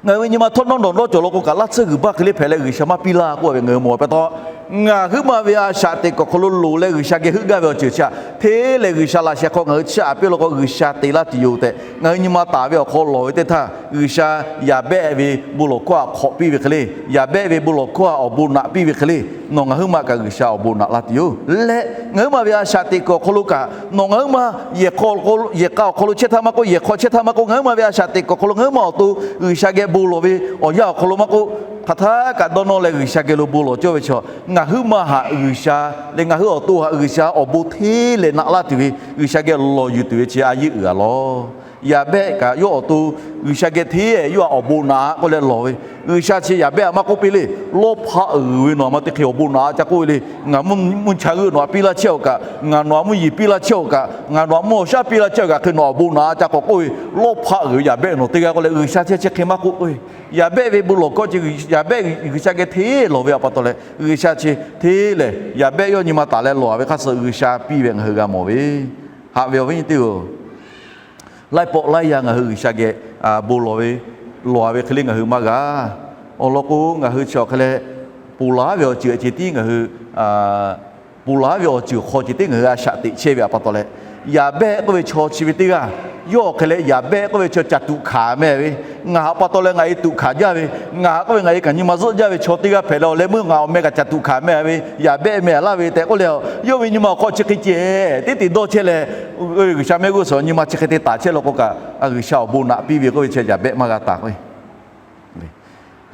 ngaˬ hui ve nyi ma htawˇ dawˇ nawˬ dawˇ cawˬ law k'o kaꞈ, laˇ tsuhˇ g'uiˬ baˇ hk'e le hpehꞈ leh G'uiˬsha maˇ piˇ laˇ k'oˆ a ve ngaˬ hui mawˬ ve pa taw, ngaˬ huiˉ ma ve a shaꞈ teꞈ kuiˬ awˬ hk'aw lo loˍ leh G'uiˬsha geh heuˆ gaˇ ve awˬ ceuˬ chi htaꞈ hteˇ lehˬ G'uiˬsha laꞈ sheh hk'aw ngaˬ hui chiˇ aꞈ piˇ law k'o G'uiˬsha te laˇ tuˬ yoˬ tehꞈ ngaˬ hui nyi ma taˍ ve awˬ hk'aw lawˬ ve teˇ htaˇ, G'uiˬsha yaˍ behˆ ve bon lawˬ hkawˇ htaꞈ hk'awꞈ piˇ ve hk'e le, yaˍ behˆ ve bon lawˬ hkawˇ htaꞈ awˬ bon naꞈ piˇ ve hk'e le, nawˬ ngaˬ huiˉ ma kaꞈ G'uiˬsha awˬ bon naꞈ laˇ tuˬ yoˬ. Leh ngaˬ huiˉ ma ve a shaꞈ teꞈ kuiˬ awˬ hk'aw lo kaꞈ nawˬ ngaˬ huiˉ ma yehˬ k'a awˬ hk'aw lo, yehˬ k'a awˬ hk'aw lo chehˇ htaˇ maˇ k'oˆ, yehˬ hk'aw chehˇ htaˇ maˇ k'oˆ, ngaˬ huiˉ ma ve a shaꞈ teꞈ kuiˬ awˬ hk'aw lo ngaˬ huiˉ ma awˬ to G'uiˬsha geh bon lawˬ ve awˬ yanˇ awˬ hk'aw lo maˇ k'oˆ, hk'aˬ htaˇ kaꞈ dawˇ nawˇ leh G'uiˬsha geh lo bon lawˬ cawˇ ve chaw, ngaˬ huiˉ ma htaꞈ G'uiˬsha leh ngaˬ hui awˬ to htaꞈ G'uiˬsha awˬ bon hteˇ leh naꞈ laˇ tuˬ ve, G'uiˬsha geh lawˬ yuˬ tuˬ ve chi a yeˇ uiˍ a lawˬ. Yaˍbehˆ kaꞈ yawˇ awˬ to G'uiˬsha geh hteˇ yawˇ htaꞈ awˬ bon naꞈ k'oˆ leh lawˬ ve. G'uiˬsha chi Yaˍbehˆ htaꞈ maˇ k'oˆ piˇ le. Lawˇ hpaˆ uiˍ ve nawˬ htaꞈ maˇ teˇ hk'e awˬ bon naꞈ ca k'oˆ ve le. Ngaˬ mvuhˇ nyi htaꞈ g'euˆ nawˬ htaꞈ piˇ laˇ chehˇ-oˬ kaꞈ, ngaˬ nawˬ htaꞈ mvuhˇ yeˬ piˇ laˇ chehˇ-oˬ kaꞈ, ngaˬ nawˬ htaꞈ mvuhˇ awˬ shaˉ piˇ laˇ chehˇ-oˬ kaꞈ hk'e nawˬ awˬ bon naꞈ ca k'awꞈ k'oˆ ve. Lawˇ hpaˆ uiˍ ve Yaˍbehˆ nawˬ teˇ g'aˇ k'oˆ leh G'uiˬsha chehˇ chi hk'e maˇ k'oˆ k'oˆ ve. Yaˍbehˆ ve bon lawˬ hkawˇ chi Yaˍbehˆ G'uiˬsha geh hteˇ lawˬ ve htaꞈ pa taw leh G'uiˬsha chi hteˇ lehˬ Yaˍbehˆ yawˇ nyi ma taˍ leh lawˬ-a ve hk'aˇ suh G'uiˬsha piˇ ve ngaˬ hui g'a mawˬ ve. Haꞈ ve awˬ viˉ nyi teˇ-oˬ, laiˉ pawˆ laiˉ yaˇ ngaˬ hui G'uiˬsha geh bon lawˬ ve, lawˬ-a ve hk'e le ngaˬ hui maˇ g'a. Awˬ lawn k'o, ngaˬ hui chi awˬ hk'e leh ponˬ laˬ ve awˬ ceuˬ ceh tiˉ ngaˬ hui ponˬ laˬ ve awˬ ceuˬ hk'aw ceh tiˉ ngaˬ hui a shaꞈ teꞈ chehˇ ve htaꞈ pa taw leh, Yaˍbehˆ k'oˆ ve chaw chi ve teˇ g'aˇ yawˇ awˬ hk'e leh Yaˍbehˆ k'oˆ ve chaw ca tuꞈ hkanˍ mehˍ ve, ngaˬ htaꞈ pa taw leh ngaˬ e tuꞈ hkanˍ jaˇ ve, ngaˬ k'oˆ ve ngaˬ e kaꞈ nyi ma zuhˆ jaˇ ve chaw teˇ g'aˇ hpehꞈ leh awˬ leh meuˇ ngaˬ awˬ meh kaꞈ ca tuꞈ hkanˍ mehˍ ve Yaˍbehˆ mehˍ laˇ ve tehꞈ k'oˆ leh, yawˇ ve nyi ma awˬ hk'aw chi hk'e ceh tiˉ te dawˇ chehˇ leh, G'uiˬsha mehˆ g'uˇ suhˍ nyi ma chi hk'e te taˍ chehˇ law k'o kaꞈ, G'uiˬsha awˬ bon naꞈ piˇ ve k'oˆ ve chi Yaˍbehˆ maˇ g'a taˍ k'o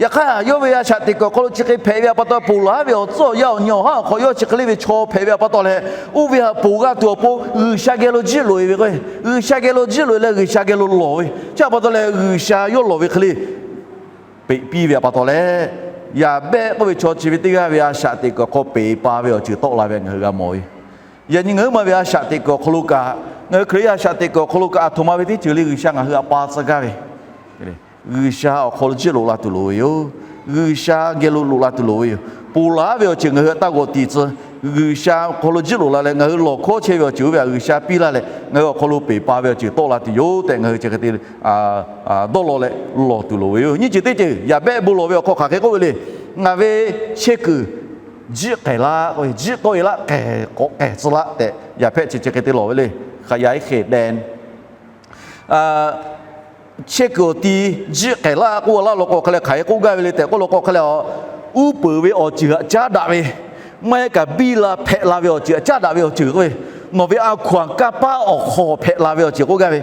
Yaꞈ hk'aˇ, yawˇ ve a shaꞈ teꞈ kuiˬ awˬ hk'aw lo chi hk'e hpehꞈ ve htaꞈ pa taw, ponˬ laˬ ve awˬ tcuhˉ awˬ yanˇ awˬ nyi awˬ haˉ awˬ hk'aw yawˇ chi hk'e le ve chaw hpehꞈ ve htaꞈ pa taw leh, oˇ ve htaꞈ ponˬ g'a tuˬ awˬ pon G'uiˬsha geh lo jiˇ loꞈ-e ve k'o, G'uiˬsha geh lo jiˇ loꞈ-e leh G'uiˬsha geh lo lawˬ ve chi htaꞈ pa taw leh, G'uiˬsha yawˇ lawˬ ve hk'e le peꞈ piˇ ve htaꞈ pa taw leh, Yaˍbehˆ k'oˆ ve chaw chi ve teˇ g'aˇ ve a shaꞈ teꞈ kuiˬ awˬ hk'aw peˬ pa ve awˬ ceuˬ tawˆ la ve ngaˬ hui g'a mawˬ ve. Yaꞈ nyi ngaˬ huiˉ ma ve a shaꞈ teꞈ kuiˬ awˬ hk'aw lo kaꞈ, ngaˬ hui Hkriꞈ yaˇ a shaꞈ teꞈ kuiˬ awˬ hk'aw lo kaꞈ, aˬ htoꞈ ma ve teˇ ceuˬ le G'uiˬsha ngaˬ hui htaꞈ pa tcuh gaˇ ve, G'uiˬsha awˬ hk'aw lo jiˇ loꞈ la tuˬ loˍ ve yoˬ. G'uiˬsha geh lo loꞈ la tuˬ loˍ ve yoˬ. Ponˬ laˬ ve awˬ ceuˬ ngaˬ hui htaꞈ taˇ g'awꞈ tiˍ tcuh, G'uiˬsha awˬ hk'aw lo jiˇ loꞈ la leh ngaˬ hui lawˬ hkawˇ chehˇ ve awˬ ceuˬ oˇ ve htaꞈ G'uiˬsha piˇ laˇ leh, ngaˬ hui awˬ hk'aw lo peˬ pa ve awˬ ceuˬ tawˆ la tuˬ yoˬ tehꞈ ngaˬ hui chi hk'e te dawˇ law leh lawˬ tuˬ loˍ ve yoˬ. Nyiˇ ceuˬ teˇ ceuˬ Yaˍbehˆ bon lawˬ ve awˬ hk'aw hk'aˬ hk'e k'oˆ ve le. Ngaˬ ve chehˇ kuiˬ jiˆ k'ehˬ laˇ, jiˆ tawˆ-e laˇ, k'ehˬ k'awꞈ k'ehˬ tcuh laˇ tehꞈ Yaˍbehˆ chi chi hk'e te lawˬ ve le. Hk'aˬ yaꞈ iˉ hk'e deh chehˇ kuiˬ awˬ ti jiˆ k'ehˬ laˇ k'oˆ laˇ law k'o hk'e leh hk'aˬ hk'e k'oˆ gaˇ ve le tehꞈ k'oˆ law k'o hk'e leh, uˉ peunˍ ve awˬ ceuˬ htaꞈ caˉ daꞈ ve, maˇ heˆ kaꞈ biˇ la hpehꞈ la ve awˬ ceuˬ htaꞈ caˉ daꞈ ve awˬ ceuˬ k'oˆ ve, nawˬ ve a hkaw-anˬ kanˇ paˆ awˬ hk'aw hpehꞈ la ve awˬ ceuˬ k'oˆ gaˇ ve.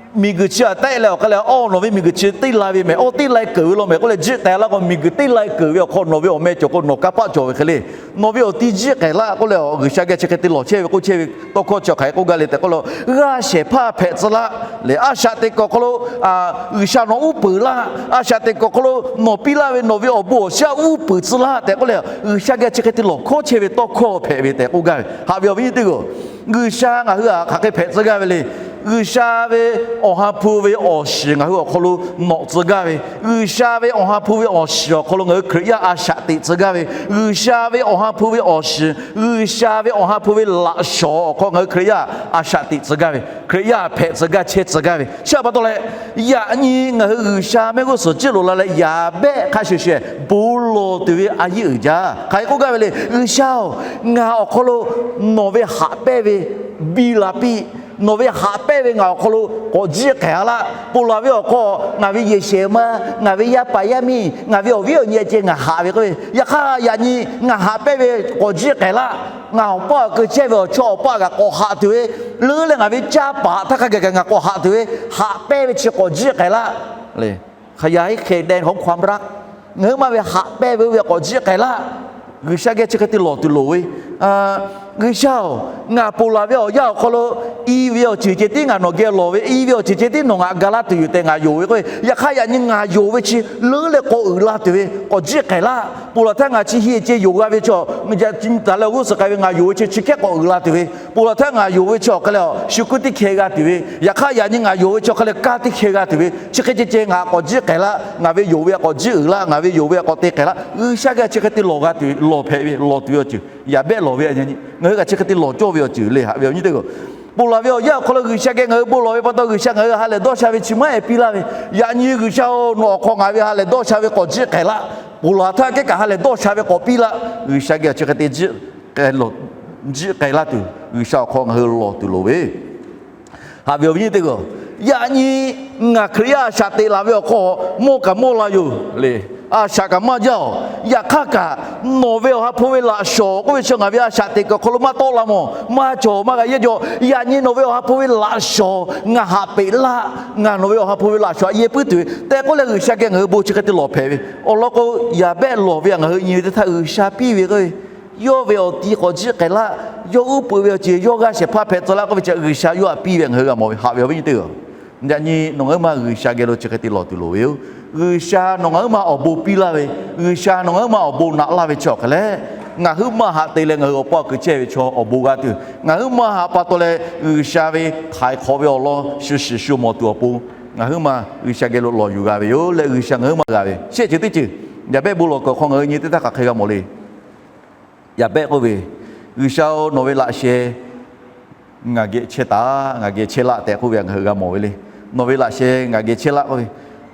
Miˬguiˬ chi htaꞈ tehˆ leh awˬ hk'e leh, awˇ, nawˬ ve miˬguiˬ chi teˇ la ve mehˍ, awˇ, teˇ la-e keunˍ ve law mehˍ k'oˆ leh jiˆ k'ehˬ laˇ k'o, miˬguiˬ teˇ la-e keunˍ ve awˬ hk'aw nawˬ ve awˬ meh cawˬ k'o nawˬ kanˇ paˆ cawˬ ve hk'e le. Nawˬ ve awˬ ti jiˆ k'ehˬ laˇ k'oˆ leh, G'uiˬsha geh chi hk'e te lawˬ chehˇ ve k'oˆ chehˇ ve tawˇ hkawˇ chi hk'aˬ hk'e k'oˆ gaˇ le tehꞈ k'oˆ law, g'aˇ shehˍ hpaˇ hpehꞈ tcuh laˇ leh, a shaꞈ teꞈ kuiˬ awˬ hk'aw lo G'uiˬsha nawˬ uˉ peunˍ laˇ, a shaꞈ teꞈ kuiˬ awˬ hk'aw lo nawˬ piˇ laˇ ve nawˬ ve awˬ bon awˬ shiˍ htaꞈ uˉ peunˍ tcuh laˇ tehꞈ k'oˆ leh, G'uiˬsha geh chi hk'e te lawˬ hkawˇ chehˇ ve tawˇ hkawˇ hpehꞈ ve tehꞈ k'oˆ gaˇ ve. Haꞈ ve awˬ viˉ nyi teˇ g'aˇ, G'uiˬsha ngaˬ hui htaꞈ hk'aˬ hk'e hpehꞈ tcuh gaˇ ve le. G'uiˬsha ve Awˬ ha hpu ve awˬ shiˍ ngaˬ hui awˬ hk'aw lo nawꞈ tcuh gaˇ ve, G'uiˬsha ve Awˬ ha hpu ve awˬ shiˍ awˬ hk'aw lo ngaˬ hui Hkriꞈ yaˇ a shaꞈ teꞈ tcuh gaˇ ve, G'uiˬsha ve Awˬ ha hpu ve awˬ shiˍ, G'uiˬsha ve Awˬ ha hpu ve laꞈ shawˍ awˬ hk'aw ngaˬ hui Hkriꞈ yaˇ a shaꞈ teꞈ tcuh gaˇ ve, Hkriꞈ yaˇ hpehꞈ tcuh gaˇ chehˇ tcuh gaˇ ve. Chi htaꞈ pa taw leh, yaꞈ nyi ngaˬ hui G'uiˬsha mehˆ g'uˇ suhˍ jiˆ loꞈ la leh Yaˍbehˆ hk'a shuˍ shuˍ bon lawˬ tuˬ ve a yeˇ uiˍ jaˇ. Hk'aˬ hk'e k'oˆ gaˇ ve le, G'uiˬsha-oˬ, ngaˬ awˬ hk'aw lo nawˬ ve haꞈ pehnˇ ve biˇ la piˇ. Nawˬ ve haꞈ pehnˇ ve ngaˬ awˬ hk'aw lo k'awꞈ jiˆ k'ehˬ-a laˇ. Ponˬ laˬ ve awˬ hk'aw ngaˬ ve yehˬ shehˍ ma, ngaˬ ve yaˇ paˍ yaˇ miˇ, ngaˬ ve awˬ viˉ awˬ nyi ceh ngaˬ haꞈ ve k'oˆ ve, yaꞈ hk'aˇ yaꞈ nyi ngaˬ haꞈ pehnˇ ve k'awꞈ jiˆ k'ehˬ laˇ. Ngaˬ awˬ paˇ awˬ keu chehˇ ve awˬ chawˇ awˬ paˇ kaꞈ k'awꞈ haꞈ tuˬ ve, leuˉ leh ngaˬ ve caˇ paˍ htaˇ hk'a gaˬ kaꞈ ngaˬ k'awꞈ haꞈ tuˬ ve, haꞈ pehnˇ ve chi k'awꞈ jiˆ k'ehˬ laˇ. Hk'aˬ yaꞈ iˉ hk'e deh hk'aw hk'aw mraˆ, ngaˬ hui maˇ ve haꞈ pehnˇ ve oˇ ve k'awꞈ jiˆ k'ehˬ laˇ. G'uiˬsha geh chi hk'e te lawˬ tuˬ loˍ ve, G'uiˬsha-oˬ, ngaˬ ponˬ laˬ ve awˬ yanˇ awˬ hk'aw lo i ve awˬ ceuˬ ceh tiˉ ngaˬ nawˬ geh lawˬ ve, i ve awˬ ceuˬ ceh tiˉ nawˬ ngaˬ ga laˇ tuˬ yoˬ tehꞈ ngaˬ yonˍ ve k'o, yaꞈ hk'aˇ yaꞈ nyi ngaˬ yonˍ ve chi leuˉ leh k'awꞈ uiˍ la tuˬ ve k'awꞈ jiˆ k'ehˬ laˇ. Ponˬ laˬ htaˇ ngaˬ chi heˆ ceh yonˍ g'a ve chi, taˍ leh awˬ g'uˇ suhˍ k'ai ve ngaˬ yonˍ ve chi chi hkehˉ k'awꞈ uiˍ la tuˬ ve, ponˬ laˬ htaˇ ngaˬ yonˍ ve chi awˬ hk'e leh shu kuiˉ teˇ hkeh g'a tuˬ ve, yaꞈ hk'aˇ yaꞈ nyi ngaˬ yonˍ ve chi awˬ hk'e leh kanˇ teˇ hkeh g'a tuˬ ve, chi hk'e ceh ceh ngaˬ k'awꞈ jiˆ k'ehˬ laˇ, ngaˬ ve yonˍ ve k'awꞈ jiˆ uiˍ laˇ, ngaˬ ve yonˍ ve k'awꞈ te k'ehˬ laˇ. G'uiˬsha geh chi hk'e te lawˬ g'a tuˬ, lawˬ hpehꞈ ve, lawˬ tuˬ ve awˬ ceuˬ Yaˍbehˆ lawˬ ve, ngaˬ hui kaꞈ chi hk'e te lawˬ cawˇ ve awˬ ceuˬ le. Haꞈ ve awˬ nyi teˇ g'aˇ, ponˬ laˬ ve awˬ yanˇ awˬ hk'aw lo G'uiˬsha geh ngaˬ hui bon lawˬ ve pa taw G'uiˬsha ngaˬ hui htaꞈ ha lehˬ dawˇ sha ve chi maˇ heˆ piˇ laˇ ve. Yaꞈ nyi G'uiˬsha-oˬ, nawˬ awˬ hk'aw ngaˬ ve ha lehˬ dawˇ sha ve k'awꞈ jiˆ k'ehˬ laˇ. Ponˬ laˬ htaˇ kehˉ kaꞈ ha lehˬ dawˇ sha ve k'awꞈ piˇ laˇ. G'uiˬsha geh chi hk'e te jiˆ k'ehˬ laˇ tuˬ, G'uiˬsha awˬ hk'aw ngaˬ hui lawˬ tuˬ loˍ ve. Haꞈ ve awˬ viˉ teˇ g'aˇ, yaꞈ nyi ngaˬ Hkriꞈ yaˇ a shaꞈ teꞈ laˬ ve awˬ hk'aw mawˇ kaꞈ mawˇ la yoˬ le. A shaꞈ kaꞈ maˇ jaˇ-oˬ. Yaꞈ hk'aˇ kaꞈ nawˬ ve Awˬ ha hpu ve laꞈ shawˍ k'oˆ ve chi ngaˬ ve a shaꞈ teꞈ kuiˬ awˬ hk'aw lo maˇ tawˆ la mawˬ, maˇ cawˬ maˇ g'a yehˇ jaw. Yaꞈ nyi nawˬ ve Awˬ ha hpu ve laꞈ shawˍ ngaˬ haꞈ peꞈ laˇ. Ngaˬ nawˬ ve Awˬ ha hpu ve laꞈ shawˍ htaꞈ yehˇ puiˉ tuˬ ve tehꞈ k'oˆ leh G'uiˬsha geh ngaˬ hui bon chi hk'e te lawˬ hpehꞈ ve. Awˬ lawn k'o, Yaˍbehˆ lawˬ ve htaꞈ ngaˬ hui nyi ve teˇ htaˇ G'uiˬsha piˇ ve k'o, Yawˇ ve awˬ ti k'awꞈ jiˆ k'ai laˇ, yawˇ uˉ peunˍ ve awˬ ceuˬ yawˇ g'aˇ shehˍ hpaˇ hpehꞈ tcuh laˇ k'oˆ ve chi G'uiˬsha yawˇ htaꞈ piˇ ve ngaˬ hui g'a mawˬ ve haꞈ ve awˬ viˉ nyi teˇ-oˬ. Yaꞈ nyi nawˬ ngaˬ huiˉ ma G'uiˬsha geh lo chi hk'e te lawˬ tuˬ loˍ ve yoˬ. G'uiˬsha nawˬ ngaˬ huiˉ ma awˬ bon piˇ laˇ ve, G'uiˬsha nawˬ ngaˬ huiˉ ma awˬ bon naꞈ laˇ ve chi awˬ hk'e leh, ngaˬ huiˉ ma htaꞈ te leh ngaˬ hui awˬ paw kuiˬ chehˇ ve chaw awˬ bon g'a tuˬ, ngaˬ huiˉ ma htaꞈ pa taw leh G'uiˬsha ve htaiˍ hk'awꞈ ve awˬ lawn shu shiˍ shu mawˬ tuˬ awˬ pon, ngaˬ huiˉ ma G'uiˬsha geh lo lawˬ yuˬ g'a ve yoˬ leh G'uiˬsha ngaˬ huiˉ ma g'a ve shehˆ ceuˬ teˇ ceuˬ. Yaˍbehˆ bon lawˬ kuiˬ awˬ hk'aw ngaˬ hui nyi teˇ htaˇ hk'aˬ hk'e g'a mawˬ le. Yaˍbehˆ k'oˆ ve, G'uiˬsha-oˬ, nawˬ ve laꞈ sheh ngaˬ geh chehˇ taˍ, ngaˬ geh chehˇ laˆ tehꞈ k'oˆ ve ngaˬ hui g'a mawˬ ve le. Nawˬ ve laꞈ sheh ngaˬ geh chehˇ laˆ k'oˆ ve,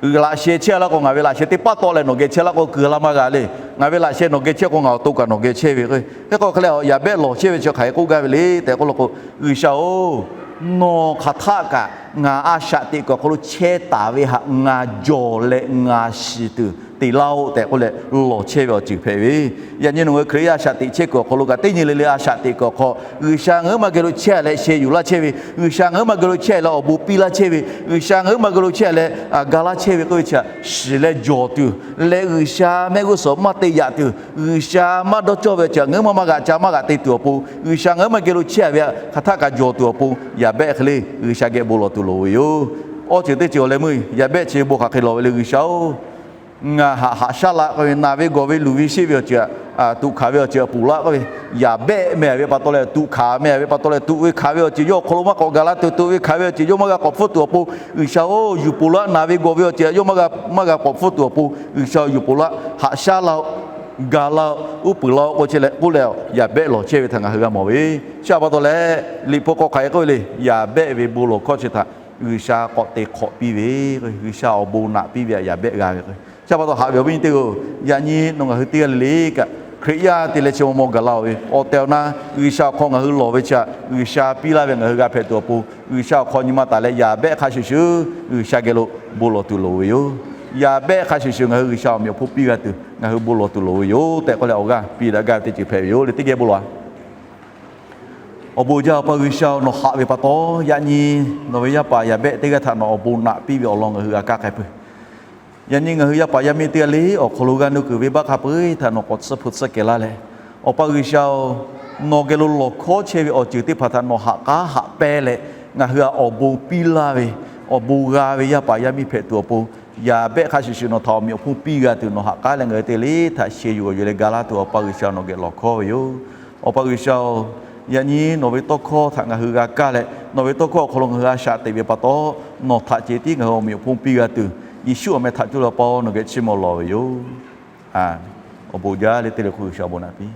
laꞈ sheh chehˇ laˇ k'o ngaˬ ve laꞈ sheh teˇ paˉ tawˆ leh nawˬ geh chehˇ laˇ k'o kuiˬ la maˇ g'a le. Ngaˬ ve laꞈ sheh nawˬ geh chehˇ k'o ngaˬ awˬ to kaꞈ nawˬ geh chehˇ ve k'o, hk'e k'o hk'e leh Yaˍbehˆ lawˬ chehˇ ve chi hk'aˬ hk'e k'oˆ gaˇ ve le tehꞈ k'oˆ law k'o, G'uiˬsha-oˬ, nawˬ hk'aˬ htaˆ kaꞈ ngaˬ a shaꞈ teꞈ kuiˬ awˬ hk'aw lo chehˇ taˍ ve htaꞈ ngaˬ jawˬ leh ngaˬ shiˍ tuˬ te laˇ-oˆ tehꞈ k'oˆ leh lawˬ chehˇ ve awˬ ceuˬ hpehꞈ ve. Yaꞈ nyi nawˬ ngaˬ hui Hkriꞈ yaˇ a shaꞈ teꞈ chehˇ kuiˬ awˬ hk'aw lo kaꞈ teˇ nyi le le a shaꞈ teꞈ kuiˬ awˬ hk'aw G'uiˬsha ngaˬ huiˉ ma geh lo chehˇ leh sheh yuˬ laˇ chehˇ ve, G'uiˬsha ngaˬ huiˉ ma geh lo chehˇ leh awˬ bon piˇ laˇ chehˇ ve, G'uiˬsha ngaˬ huiˉ ma geh lo chehˇ leh ga laˇ chehˇ ve k'oˆ ve chi htaꞈ shiˍ leh jawˬ tuˬ leh G'uiˬsha mehˆ g'uˇ suhˍ maˇ te yaꞈ tuˬ, G'uiˬsha maˇ dawˇ cawˇ ve awˬ ceuˬ ngaˬ huiˉ ma maˇ g'aꞈ ca maˇ g'aꞈ te tuˬ awˬ pon, G'uiˬsha ngaˬ huiˉ ma geh lo chehˇ ve hk'aˬ htaˆ kaꞈ jawˬ tuˬ awˬ pon, Yaˍbehˆ hk'e le G'uiˬsha geh bon lawˬ tuˬ loˍ ve yoˬ. Awˬ ceuˬ teˇ ceuˬ awˬ leh meuˇ Yaˍbehˆ chi bon hk'aˬ hk'e lawˬ ve le, G'uiˬsha-oˬ, ngaˬ htaꞈ haꞈ shaˉ la k'oˆ ve, naˬ ve gawˬ ve luˬ ve sheˆ ve awˬ ceuˬ, tuꞈ hkanˍ ve awˬ ceuˬ htaꞈ ponˬ laˇ k'oˆ ve, Yaˍbehˆ meh ve pa taw leh tuꞈ hkanˍ, meh ve pa taw leh tuꞈ ve hkanˍ ve awˬ ceuˬ yawˇ awˬ hk'aw lo maˇ k'awꞈ gaˬ la tuˬ, tuꞈ ve hkanˍ ve awˬ ceuˬ yawˇ maˇ g'a k'awꞈ hpfuhˆ tuˬ awˬ pon, G'uiˬsha-oˬ, yuˬ ponˬ laˇ, naˬ ve gawˬ ve awˬ ceuˬ yawˇ maˇ g'a, maˇ g'a k'awꞈ hpfuhˆ tuˬ awˬ pon, G'uiˬsha-oˬ, yuˬ ponˬ laˇ, haꞈ shaˉ laˇ-oˆ, ga laˇ-oˆ, uˉ peunˍ laˇ-oˆ k'oˆ chehˇ leh k'oˆ leh Yaˍbehˆ lawˬ chehˇ ve htaꞈ ngaˬ hui g'a mawˬ ve. Chi htaꞈ pa taw leh Liꞈ hpu hk'aw hk'aˬ hk'e k'oˆ ve le, Yaˍbehˆ ve bon lawˬ hkawˇ chi htaꞈ G'uiˬsha k'awꞈ te hk'awꞈ piˇ ve, G'uiˬsha awˬ bon naꞈ piˇ ve htaꞈ Yaˍbehˆ g'a ve k'o, chi htaꞈ pa taw haꞈ ve awˬ viˉ nyi teˇ-oˬ, yaꞈ nyi nawˬ ngaˬ hui teˇ g'aˇ le le kaꞈ Hkriꞈ yaˇ te leh chi maw maw gaˬ la-oˬ ve awˬ tehˬ awˬ na, G'uiˬsha awˬ hk'aw ngaˬ hui lawˬ ve chi htaꞈ G'uiˬsha piˇ laˇ ve ngaˬ hui g'a hpehꞈ tuˬ awˬ pon, G'uiˬsha awˬ hk'aw nyi ma taˍ leh Yaˍbehˆ hk'a shuˍ shuˍ G'uiˬsha geh lo bon lawˬ tuˬ loˍ ve yoˬ. Yaˍbehˆ hk'a shuˍ shuˍ ngaˬ hui G'uiˬsha awˬ meꞈ awˬ hponˇ piˇ g'a tuˬ ngaˬ hui bon lawˬ tuˬ loˍ ve yoˬ tehꞈ k'oˆ leh awˬ g'aˇ piˇ daꞈ gaˇ ve teˇ ceuˬ hpehꞈ ve yoˬ le. Teˇ geh bon lawˬ-a. Awˬ bon jaˇ Awˬ pa G'uiˬsha-oˬ, nawˬ haꞈ ve pa taw, yaꞈ nyi nawˬ ve yaˇ paˍ Yaˍbehˆ teˇ g'aˇ htaꞈ nawˬ awˬ bon naꞈ piˇ ve awˬ lawn ngaˬ hui g'a kaˇ k'ai peuˬ. Yaꞈ nyi ngaˬ hui yaˇ paˍ yaˇ miˇ teˇ g'aˇ le awˬ hk'aw lo g'aˇ nuˇ kuiˬ venˇbaˆ hk'a peu-eˬ htaꞈ nawˬ k'awꞈ tsuhˇ hpu tsuhˇ kehˬ laˇ leh, Awˬ pa G'uiˬsha-oˬ, nawˬ geh lo lawˬ hkawˇ chehˇ ve awˬ ceuˬ teˇ hpaˍ htaꞈ nawˬ ha k'aˉ haꞈ pehnˇ leh, ngaˬ hui htaꞈ awˬ bon piˇ laˇ ve, awˬ bon g'a ve yaˇ paˍ yaˇ miˇ hpehꞈ tuˬ awˬ pon, Yaˍbehˆ hk'a shuˍ shuˍ nawˬ htaꞈ awˬ meꞈ awˬ hponˇ piˇ g'a tuˬ nawˬ ha k'aˉ leh ngaˬ hui te le htaꞈ sheh yuˬ awˬ yuˬ leh ga laˇ tuˬ Awˬ pa G'uiˬsha nawˬ geh lawˬ hkawˇ ve yoˬ. Awˬ pa G'uiˬsha-oˬ, yaꞈ nyi nawˬ ve tawˇ hkawˇ htaꞈ ngaˬ hui g'a kaˇ leh, nawˬ ve tawˇ hkawˇ awˬ hk'aw lo ngaˬ hui a shaꞈ teꞈ ve pa taw, nawˬ htaꞈ ceh tiˉ ngaˬ hui awˬ meꞈ awˬ hponˇ piˇ g'a tuˬ, Yeˍsuˆ awˬ meh htaꞈ cuˇ leh Awˬ pa nawˬ geh chiˇ mvuh lawˬ ve yoˬ. Awˬ bon jaˇ le teˇ le hk'oˆ G'uiˬsha awˬ bon naꞈ piˇ